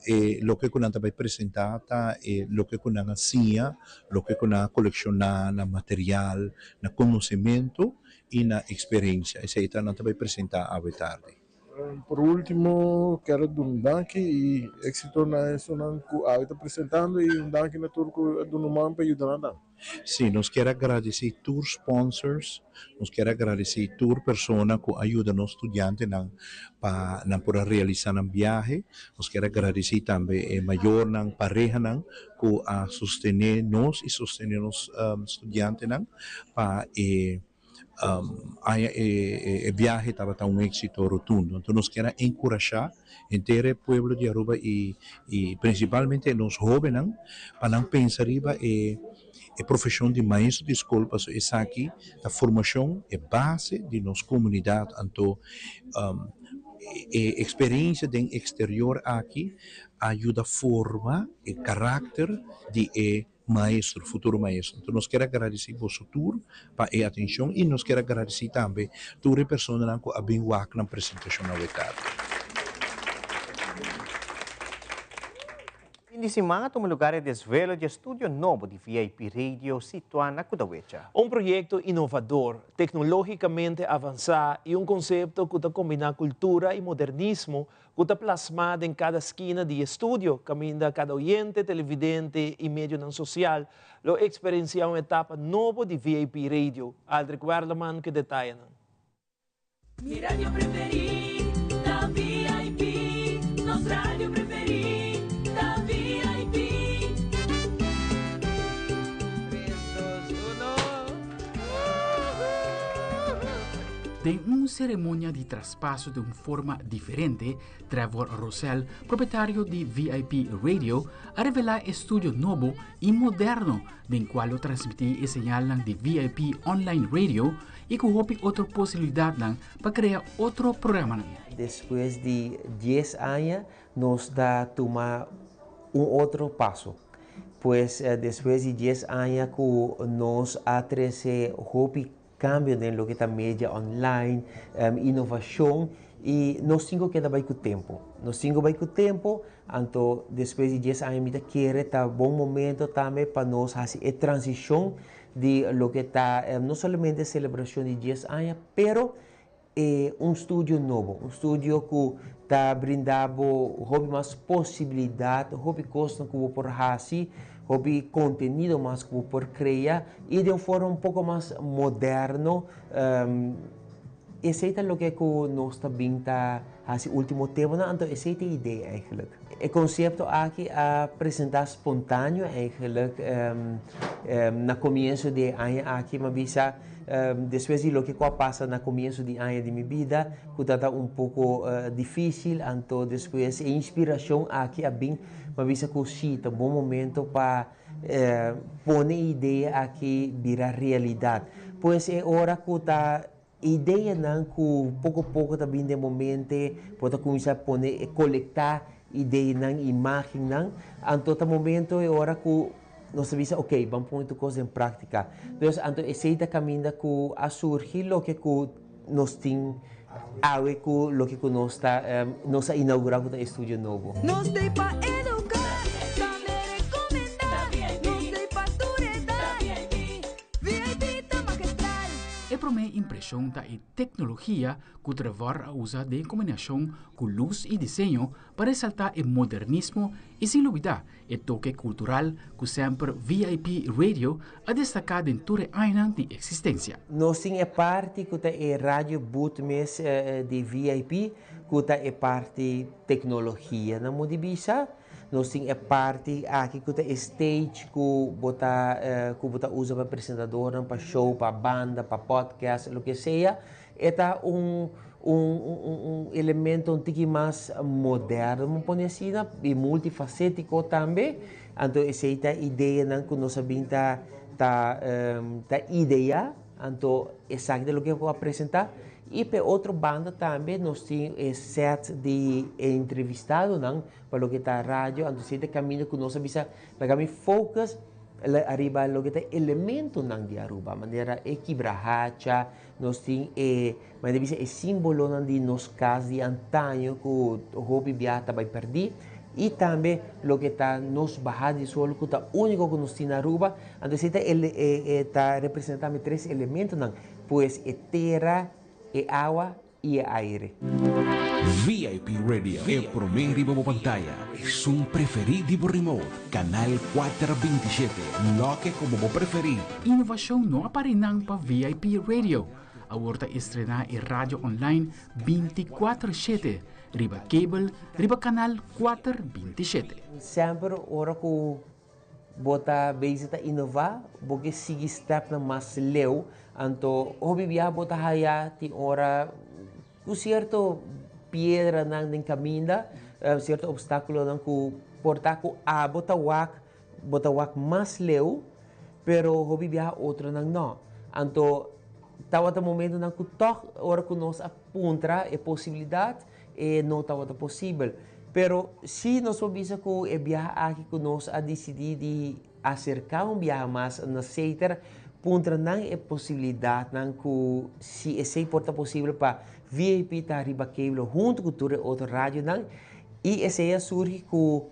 e loke ku nan ta bai presentá ta e loke ku nan a siña, loke ku nan a kolekshoná na material, na konosementu i na eksperensia. Esei ta nan ta bai presentá awe tardi. Por último, kier a duna un danki i éksito na esunnan ku awe ta presentando i un danki na tur ku a duna un man pa yuda nan tambe. Sí, nos kier a gradisí tur sponsors, nos kier a gradisí tur persona ku a yuda nos studiantenan pa nan por a realisá nan biahe. Nos kier a gradisí tambe e mayornan, parehanan ku a sostené nos i sostené nos studiantenan pa e aña e biahe tabata un éksito rotundo. Anto nos kier a enkurashá henter e pueblo di Aruba i prinsipalmente nos hóbennan pa nan pensa riba e profeshon di maestro di skol pasobra esaki ta formashon, e base di nos komunidat. Anto e eksperensia den eksterior aki a yuda forma e karakter di e Maestro, futuro maestro. Enton nos kier a gradisí boso tur pa e atenshon i nos kier a gradisí tambe tur e personanan ku a bin wak nan presentashon awe tardi. Fin di siman a tuma lugar e desvelo di e studio nobo di VIP Radio situá na Kudawecha. Un proyekto inovador, teknológikamente avansá i un konsepto ku ta kombiná kultura i modernismo ku ta plasmá den kada skina di e studio, kaminda kada oyente, televidente i medionan sosial lo eksperensiá un etapa nobo di VIP Radio. Aldrich Werleman ku e detayenan. Mi radio preferí ta VIP, nos radio preferí ta VIP. Tres, dos, uno. Den un ceremonia di traspaso den un forma diferente, Trevor Rosell, propietario di VIP Radio, a revela e studio nobo y moderno den cual lo transmiti e señalnan di VIP Online Radio y cu hopi otro posibilidadnan pa crea otro programanan. Despues di dies aña nos ta tuma un otro paso. Pues despues di dies aña cu nos a trece hopi Cambio den loke ta media online, innovacion y nos tin cu keda bay cu tempo. Nos tin cu bay cu tempo, anto despues di dies aña mi ta kere ta bon momento tambe pa nos haci e transicion di loke ta no solamente selebrashon di dies aña, pero e un studio nobo, un studio ku ta brinda bo hopi mas posibilidat, hopi kosnan ku bo por hasi, hopi kontenido mas ku bo por krea i den un forma un poko mas moderno. Esei ta loke ku nos ta bin ta hasi ultimo temponan, anto esei ta e idea eigenlijk. E konsepto aki a presentá spontaneo eigenlijk na komienso di e aña aki, mi a bisa despues di loke ku a pasa na komienso di aña di mi bida ku tabata un poko difísil, anto despues e inspirashon aki a bin, mi a bisa ku sí, ta un bon momento pa pone e idea aki bira realidat. Pues e ora ku ta Ideanan ku poko poko ta bin den bo mente, bo ta kuminsá pone e kolektá ideanan, imágennan, anto ta momento e ora ku nos ta bisa ok, ban pone tur kos den práktika. Dus anto esei ta kaminda ku a surgi loke ku nos tin awe ku loke ku nos ta nos a inaugurá ku ta e studio nobo. Nos t'ei pa eduká, tambe rekomendá, nos t'ei pa tur edat. VIP ta magistral. E promé impreshon ta e teknologia ku Trevor a usa den kombinashon ku lus i diseño pa resaltá e modernismo i sin lubidá e toke kultural ku semper VIP Radio a destaká den tur e añanan di eksistensia. Nos tin e parti ku ta e radio booth mes di VIP ku ta e parti teknologia na modo di bisa. Nos tin e parti aki ku ta e stage ku bo ta ku bo ta usa pa presentadornan, pa show, pa banda, pa podcast, loke sea. E ta un un un elemento un tiki mas moderno, bo pone asina, i multifacetico tambe. Anto esei ta ideanan ku nos a bin ta ta ta idea. Anto esaki ta loke ku a presentá. I p'e otro banda tambe nos tin e set di e entrevistadonan pa loke ta radio, anto esei ta kaminda ku nos a bisa laga mi focus ariba loke ta elementonan di Aruba, manera e kibrahacha, nos tin e manera di bisa e simbolonan di nos kas di antaño ku hopi biaha ta bai pèrdí i tambe loke ta nos baha di sol ku ta úniko ku nos tin na Aruba, anto esei ta e ta representá mi tres elementonan. Pues e tera, e awa i e aire. VIP Radio, e promé riba bo pantaya, esun preferí di bo remote, kanal kuater bintishete, loke ku bo bo preferí. Inovashon no a para einan pa VIP Radio. Awor ta estrená e radio online 24 shete riba kabel riba kanal kuater bintishete. Semper ora ku Bo ta bezig ta inová, bo ke sigui stèpnan mas leu, anto hopi biaha bo ta haya tin ora ku sierto piedranan den kaminda, sierto opstákulonan ku por ta ku abo ta wak, bo ta wak mas leu, pero hopi biaha otronan no. Anto tabata momentonan ku tòg ora ku nos a puntra e posibilidat, E no tabata posibel. Pero si nos por bisa ku e biaha aki ku nos a disidí di aserká un biaha mas na Seiter, puntra nan e posibilidatnan ku si esei por ta posibel pa VIP ta riba kable huntu ku tur e otro radionan. I esei a surgi ku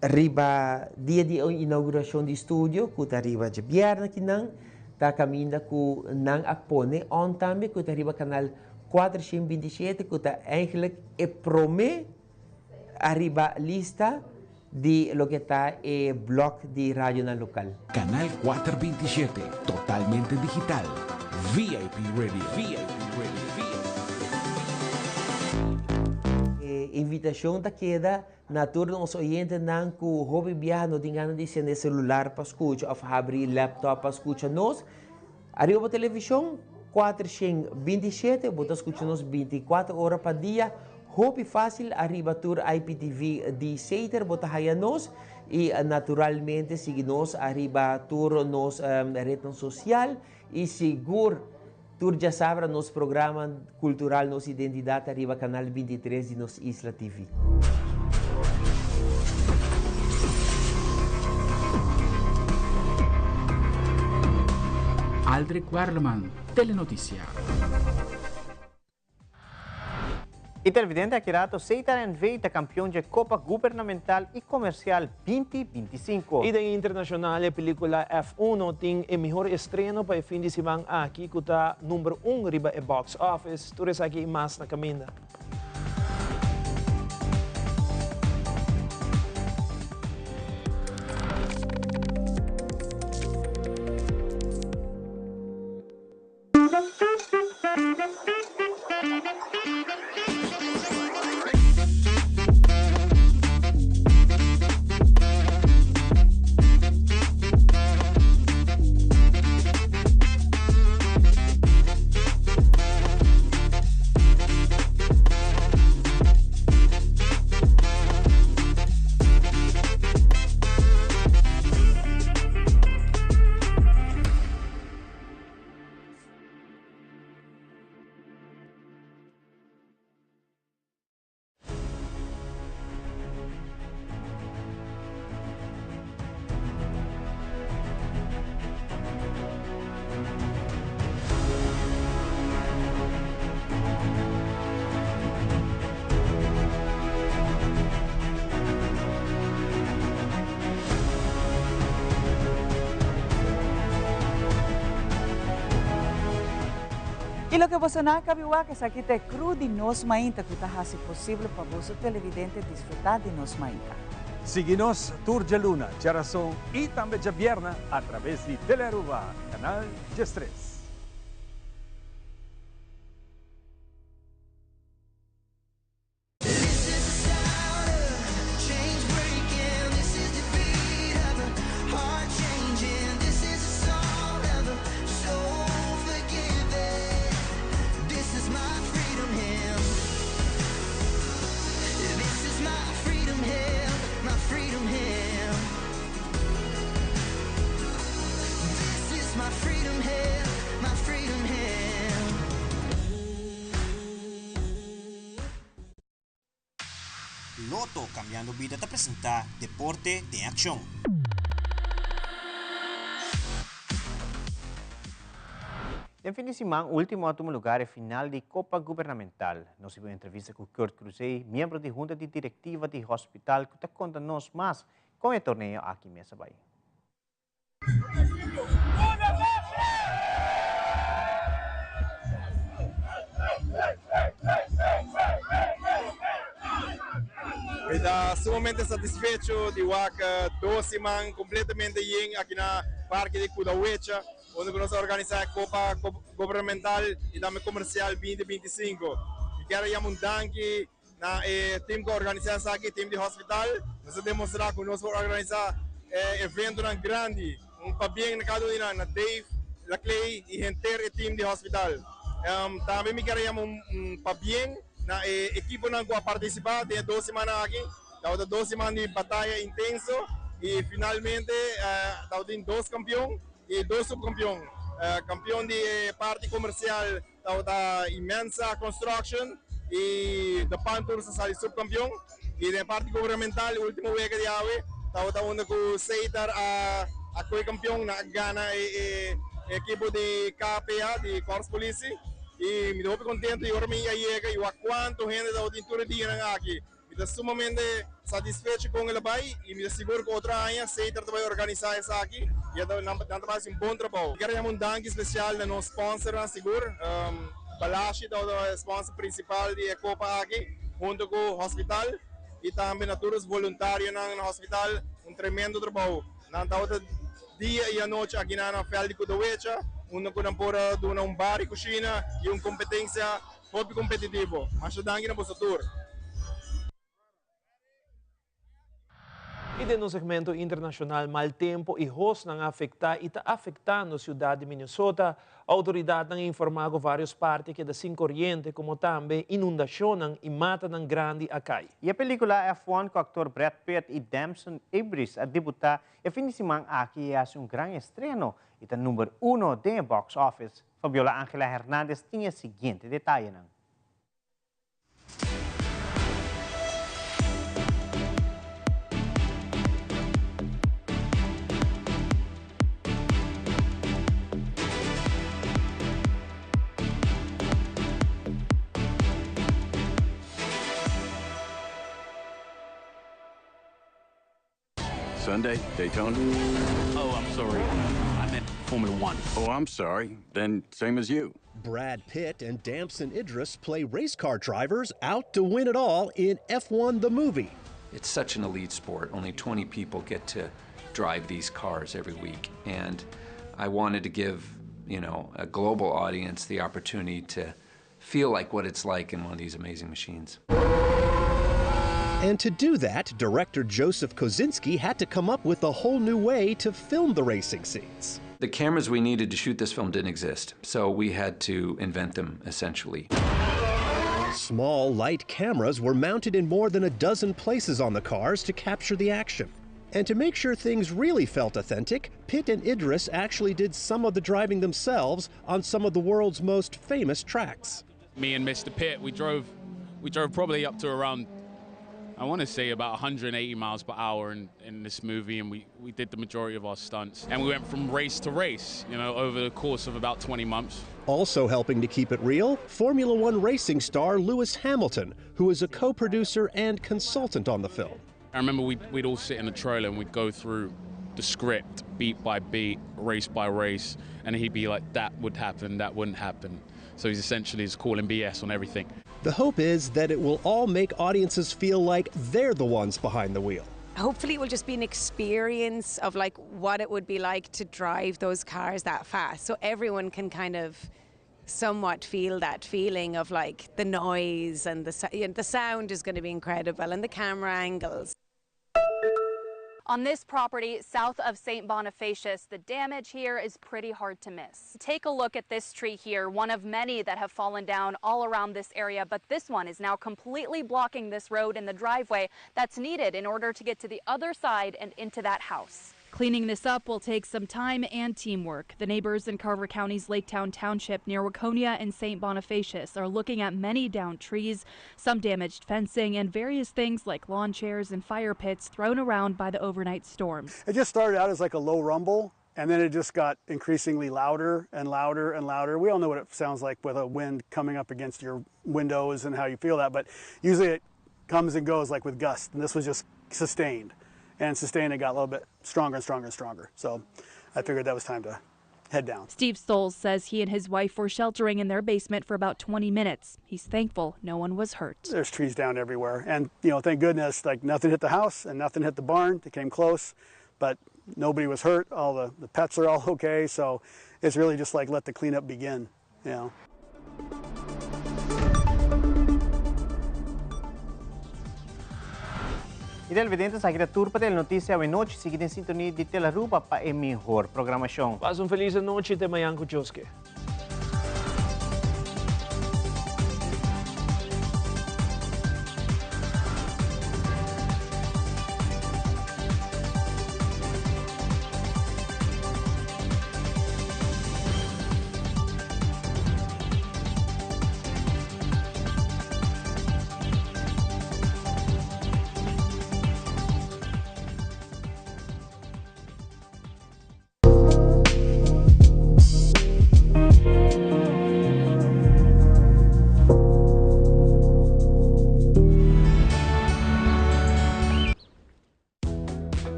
riba dia di e inaugurashon di studio ku ta riba djabièrnè kinan ta kaminda ku nan a pone on tambe ku ta riba kanal 427 ku ta eigenlijk e promé ariba lista di loke ta e blòk di radionan lokal. Kanal kuater bintishete, totalmente digital. VIP Radio. VIP Radio. E invitashon ta keda na tur nos oyentenan ku hopi biaha no tin gana di sende selular pa skucha òf habri laptop pa skucha nos. Ariba bo televishon, 427, bo ta skucha nos 24 ora pa dia, hopi fásil ariba tur IPTV di Sater bo ta haya nos i naturalmente sigui nos ariba tur nos retnan sosial i sigur tur djasabra nos programa kultural Nos Identidat ariba kanal 23 di Nos Isla TV. Aldrich Werleman, Telenoticia. Y televidente aki rato Seitar NV ta campeon dje Copa Gubernamental y Comercial 2025. Y den internacional e pelicula F1 tin e mihor estreno pa e fin di siman aki cu ta number un riba e box office. Tur esaki y mas na caminda. Y loke boso nan a cabi wak esaki ta e crew di Nos Mainta cu ta haci posible pa boso televidente disfruta di Nos Mainta. Sigui nos tur djaluna, djarason y tambe djabierna a traves di Telearuba, Canal 13. Lotto Cambiando Bida ta presenta Deporte den Accion. Den fin di siman ultimo a tuma lugar e final di Copa Gubernamental. Nos hiba un entrevista cu Kurt Cruzé, miembro di Hunta di Directiva di Hospital cu ta conta nos mas con e torneo aki mes a bay. Mi ta sumamente satisfecho di wak dos siman completamente yen aki na Parke di Kudawecha, unda ku nos a organisa e Copa Gubernamental y tambe Comercial 2025. Mi kier a yama un danki Na e team ku a organisá esaki, team di hospital, nos a demostrá ku nos por organisá eventonan grandi. Un pabien na kada un di nan, na Dave, Laclay i henter e team di hospital. Tambe mi kier a yama un pabien na e ekiponan ku a partisipá den e dos simannan aki. Tabata dos siman di bataya intenso i finalmente tabatin dos kampion i dos supkampion. Kampion di e parti komersial Tabata Inmensa Construction y De Panthers a sali subcampeon y den parti gubernamental e ultimo wega di awe tabata unda cu Seitar a a coe campeon nan a gana e ekipo di KPA di Korps Politie y mi ta hopi contento y ora mi a yega y wak cuanto hende tabatin tur e dianan aki. Mi ta sumamente satisfecho con el a bay y mi ta sigur cu otro aña Seiter ta bay organisa esaki y nan ta bay haci un bon trabou. Mi kier yama un danki special na nos sponsornan sigur. Balashi ta e sponsor principal di e copa aki hunto cu Hospital y tambe na tur nos voluntarionan na Hospital. Un tremendo trabou. Nan tabata dia y anochi aki na veld di Kudawecha unda cu nan por a duna un bar y cushina y un competencia Hopi competitivo. Masha danki na boso tur. Y den nos segmento internacional mal tempo y hosnan a afecta y ta afectando ciudad di Minnesota. Autoridadnan a informa cu varios parti a keda sin coriente como tambe inundacionnan y matanan grandi a cay. Y e pelicula F1 cu actor Brad Pitt y Damson Idris a debuta e fin di siman aki a haci un gran estreno y ta number uno den e box office. Fabiola Angela Hernandez tin e siguiente detayenan. Sunday, Daytona. Oh, I'm sorry. I meant Formula One. Oh, I'm sorry. Then same as you. Brad Pitt and Damson Idris play race car drivers out to win it all in F1 the movie. It's such an elite sport. Only 20 people get to drive these cars every week. And I wanted to give, you know, a global audience the opportunity to feel like what it's like in one of these amazing machines. And to do that, director Joseph Kosinski had to come up with a whole new way to film the racing scenes. The cameras we needed to shoot this film didn't exist, so we had to invent them essentially. Small, light cameras were mounted in more than a dozen places on the cars to capture the action. And to make sure things really felt authentic, Pitt and Idris actually did some of the driving themselves on some of the world's most famous tracks. Me and Mr. Pitt, we drove, we drove probably up to around, I want to say about 180 miles per hour in, in this movie, and we, we did the majority of our stunts. And we went from race to race, you know, over the course of about 20 months. Also helping to keep it real, Formula One racing star Lewis Hamilton, who is a co producer and consultant on the film. I remember we'd, we'd all sit in the trailer and we'd go through the script beat by beat, race by race, and he'd be like, that would happen, that wouldn't happen. So he's essentially just calling BS on everything. The hope is that it will all make audiences feel like they're the ones behind the wheel. Hopefully, it will just be an experience of like what it would be like to drive those cars that fast. So everyone can kind of somewhat feel that feeling of like the noise and the, you know, the sound is going to be incredible and the camera angles. On this property south of St. Bonifacius, the damage here is pretty hard to miss. Take a look at this tree here, one of many that have fallen down all around this area, but this one is now completely blocking this road and the driveway that's needed in order to get to the other side and into that house. Cleaning this up will take some time and teamwork. The neighbors in Carver County's Laketown Township near Waconia and St. Bonifacius are looking at many downed trees, some damaged fencing, and various things like lawn chairs and fire pits thrown around by the overnight storms. It just started out as like a low rumble, and then it just got increasingly louder and louder and louder. We all know what it sounds like with a wind coming up against your windows and how you feel that, but usually it comes and goes like with gusts, and this was just sustained and sustained it got a little bit stronger and stronger and stronger. So I figured that was time to head down. Steve Stoles says he and his wife were sheltering in their basement for about 20 minutes. He's thankful no one was hurt. There's trees down everywhere. And, you know, thank goodness, like nothing hit the house and nothing hit the barn. They came close, but nobody was hurt. All the, the pets are all okay. So it's really just like let the cleanup begin, you know. Y televidente, esaki ta tur pa Telenoticia awe nochi. Sigui den sintonia di Telearuba pa e mihor programacion. Pasa un feliz anochi te mañan cu Dios ke.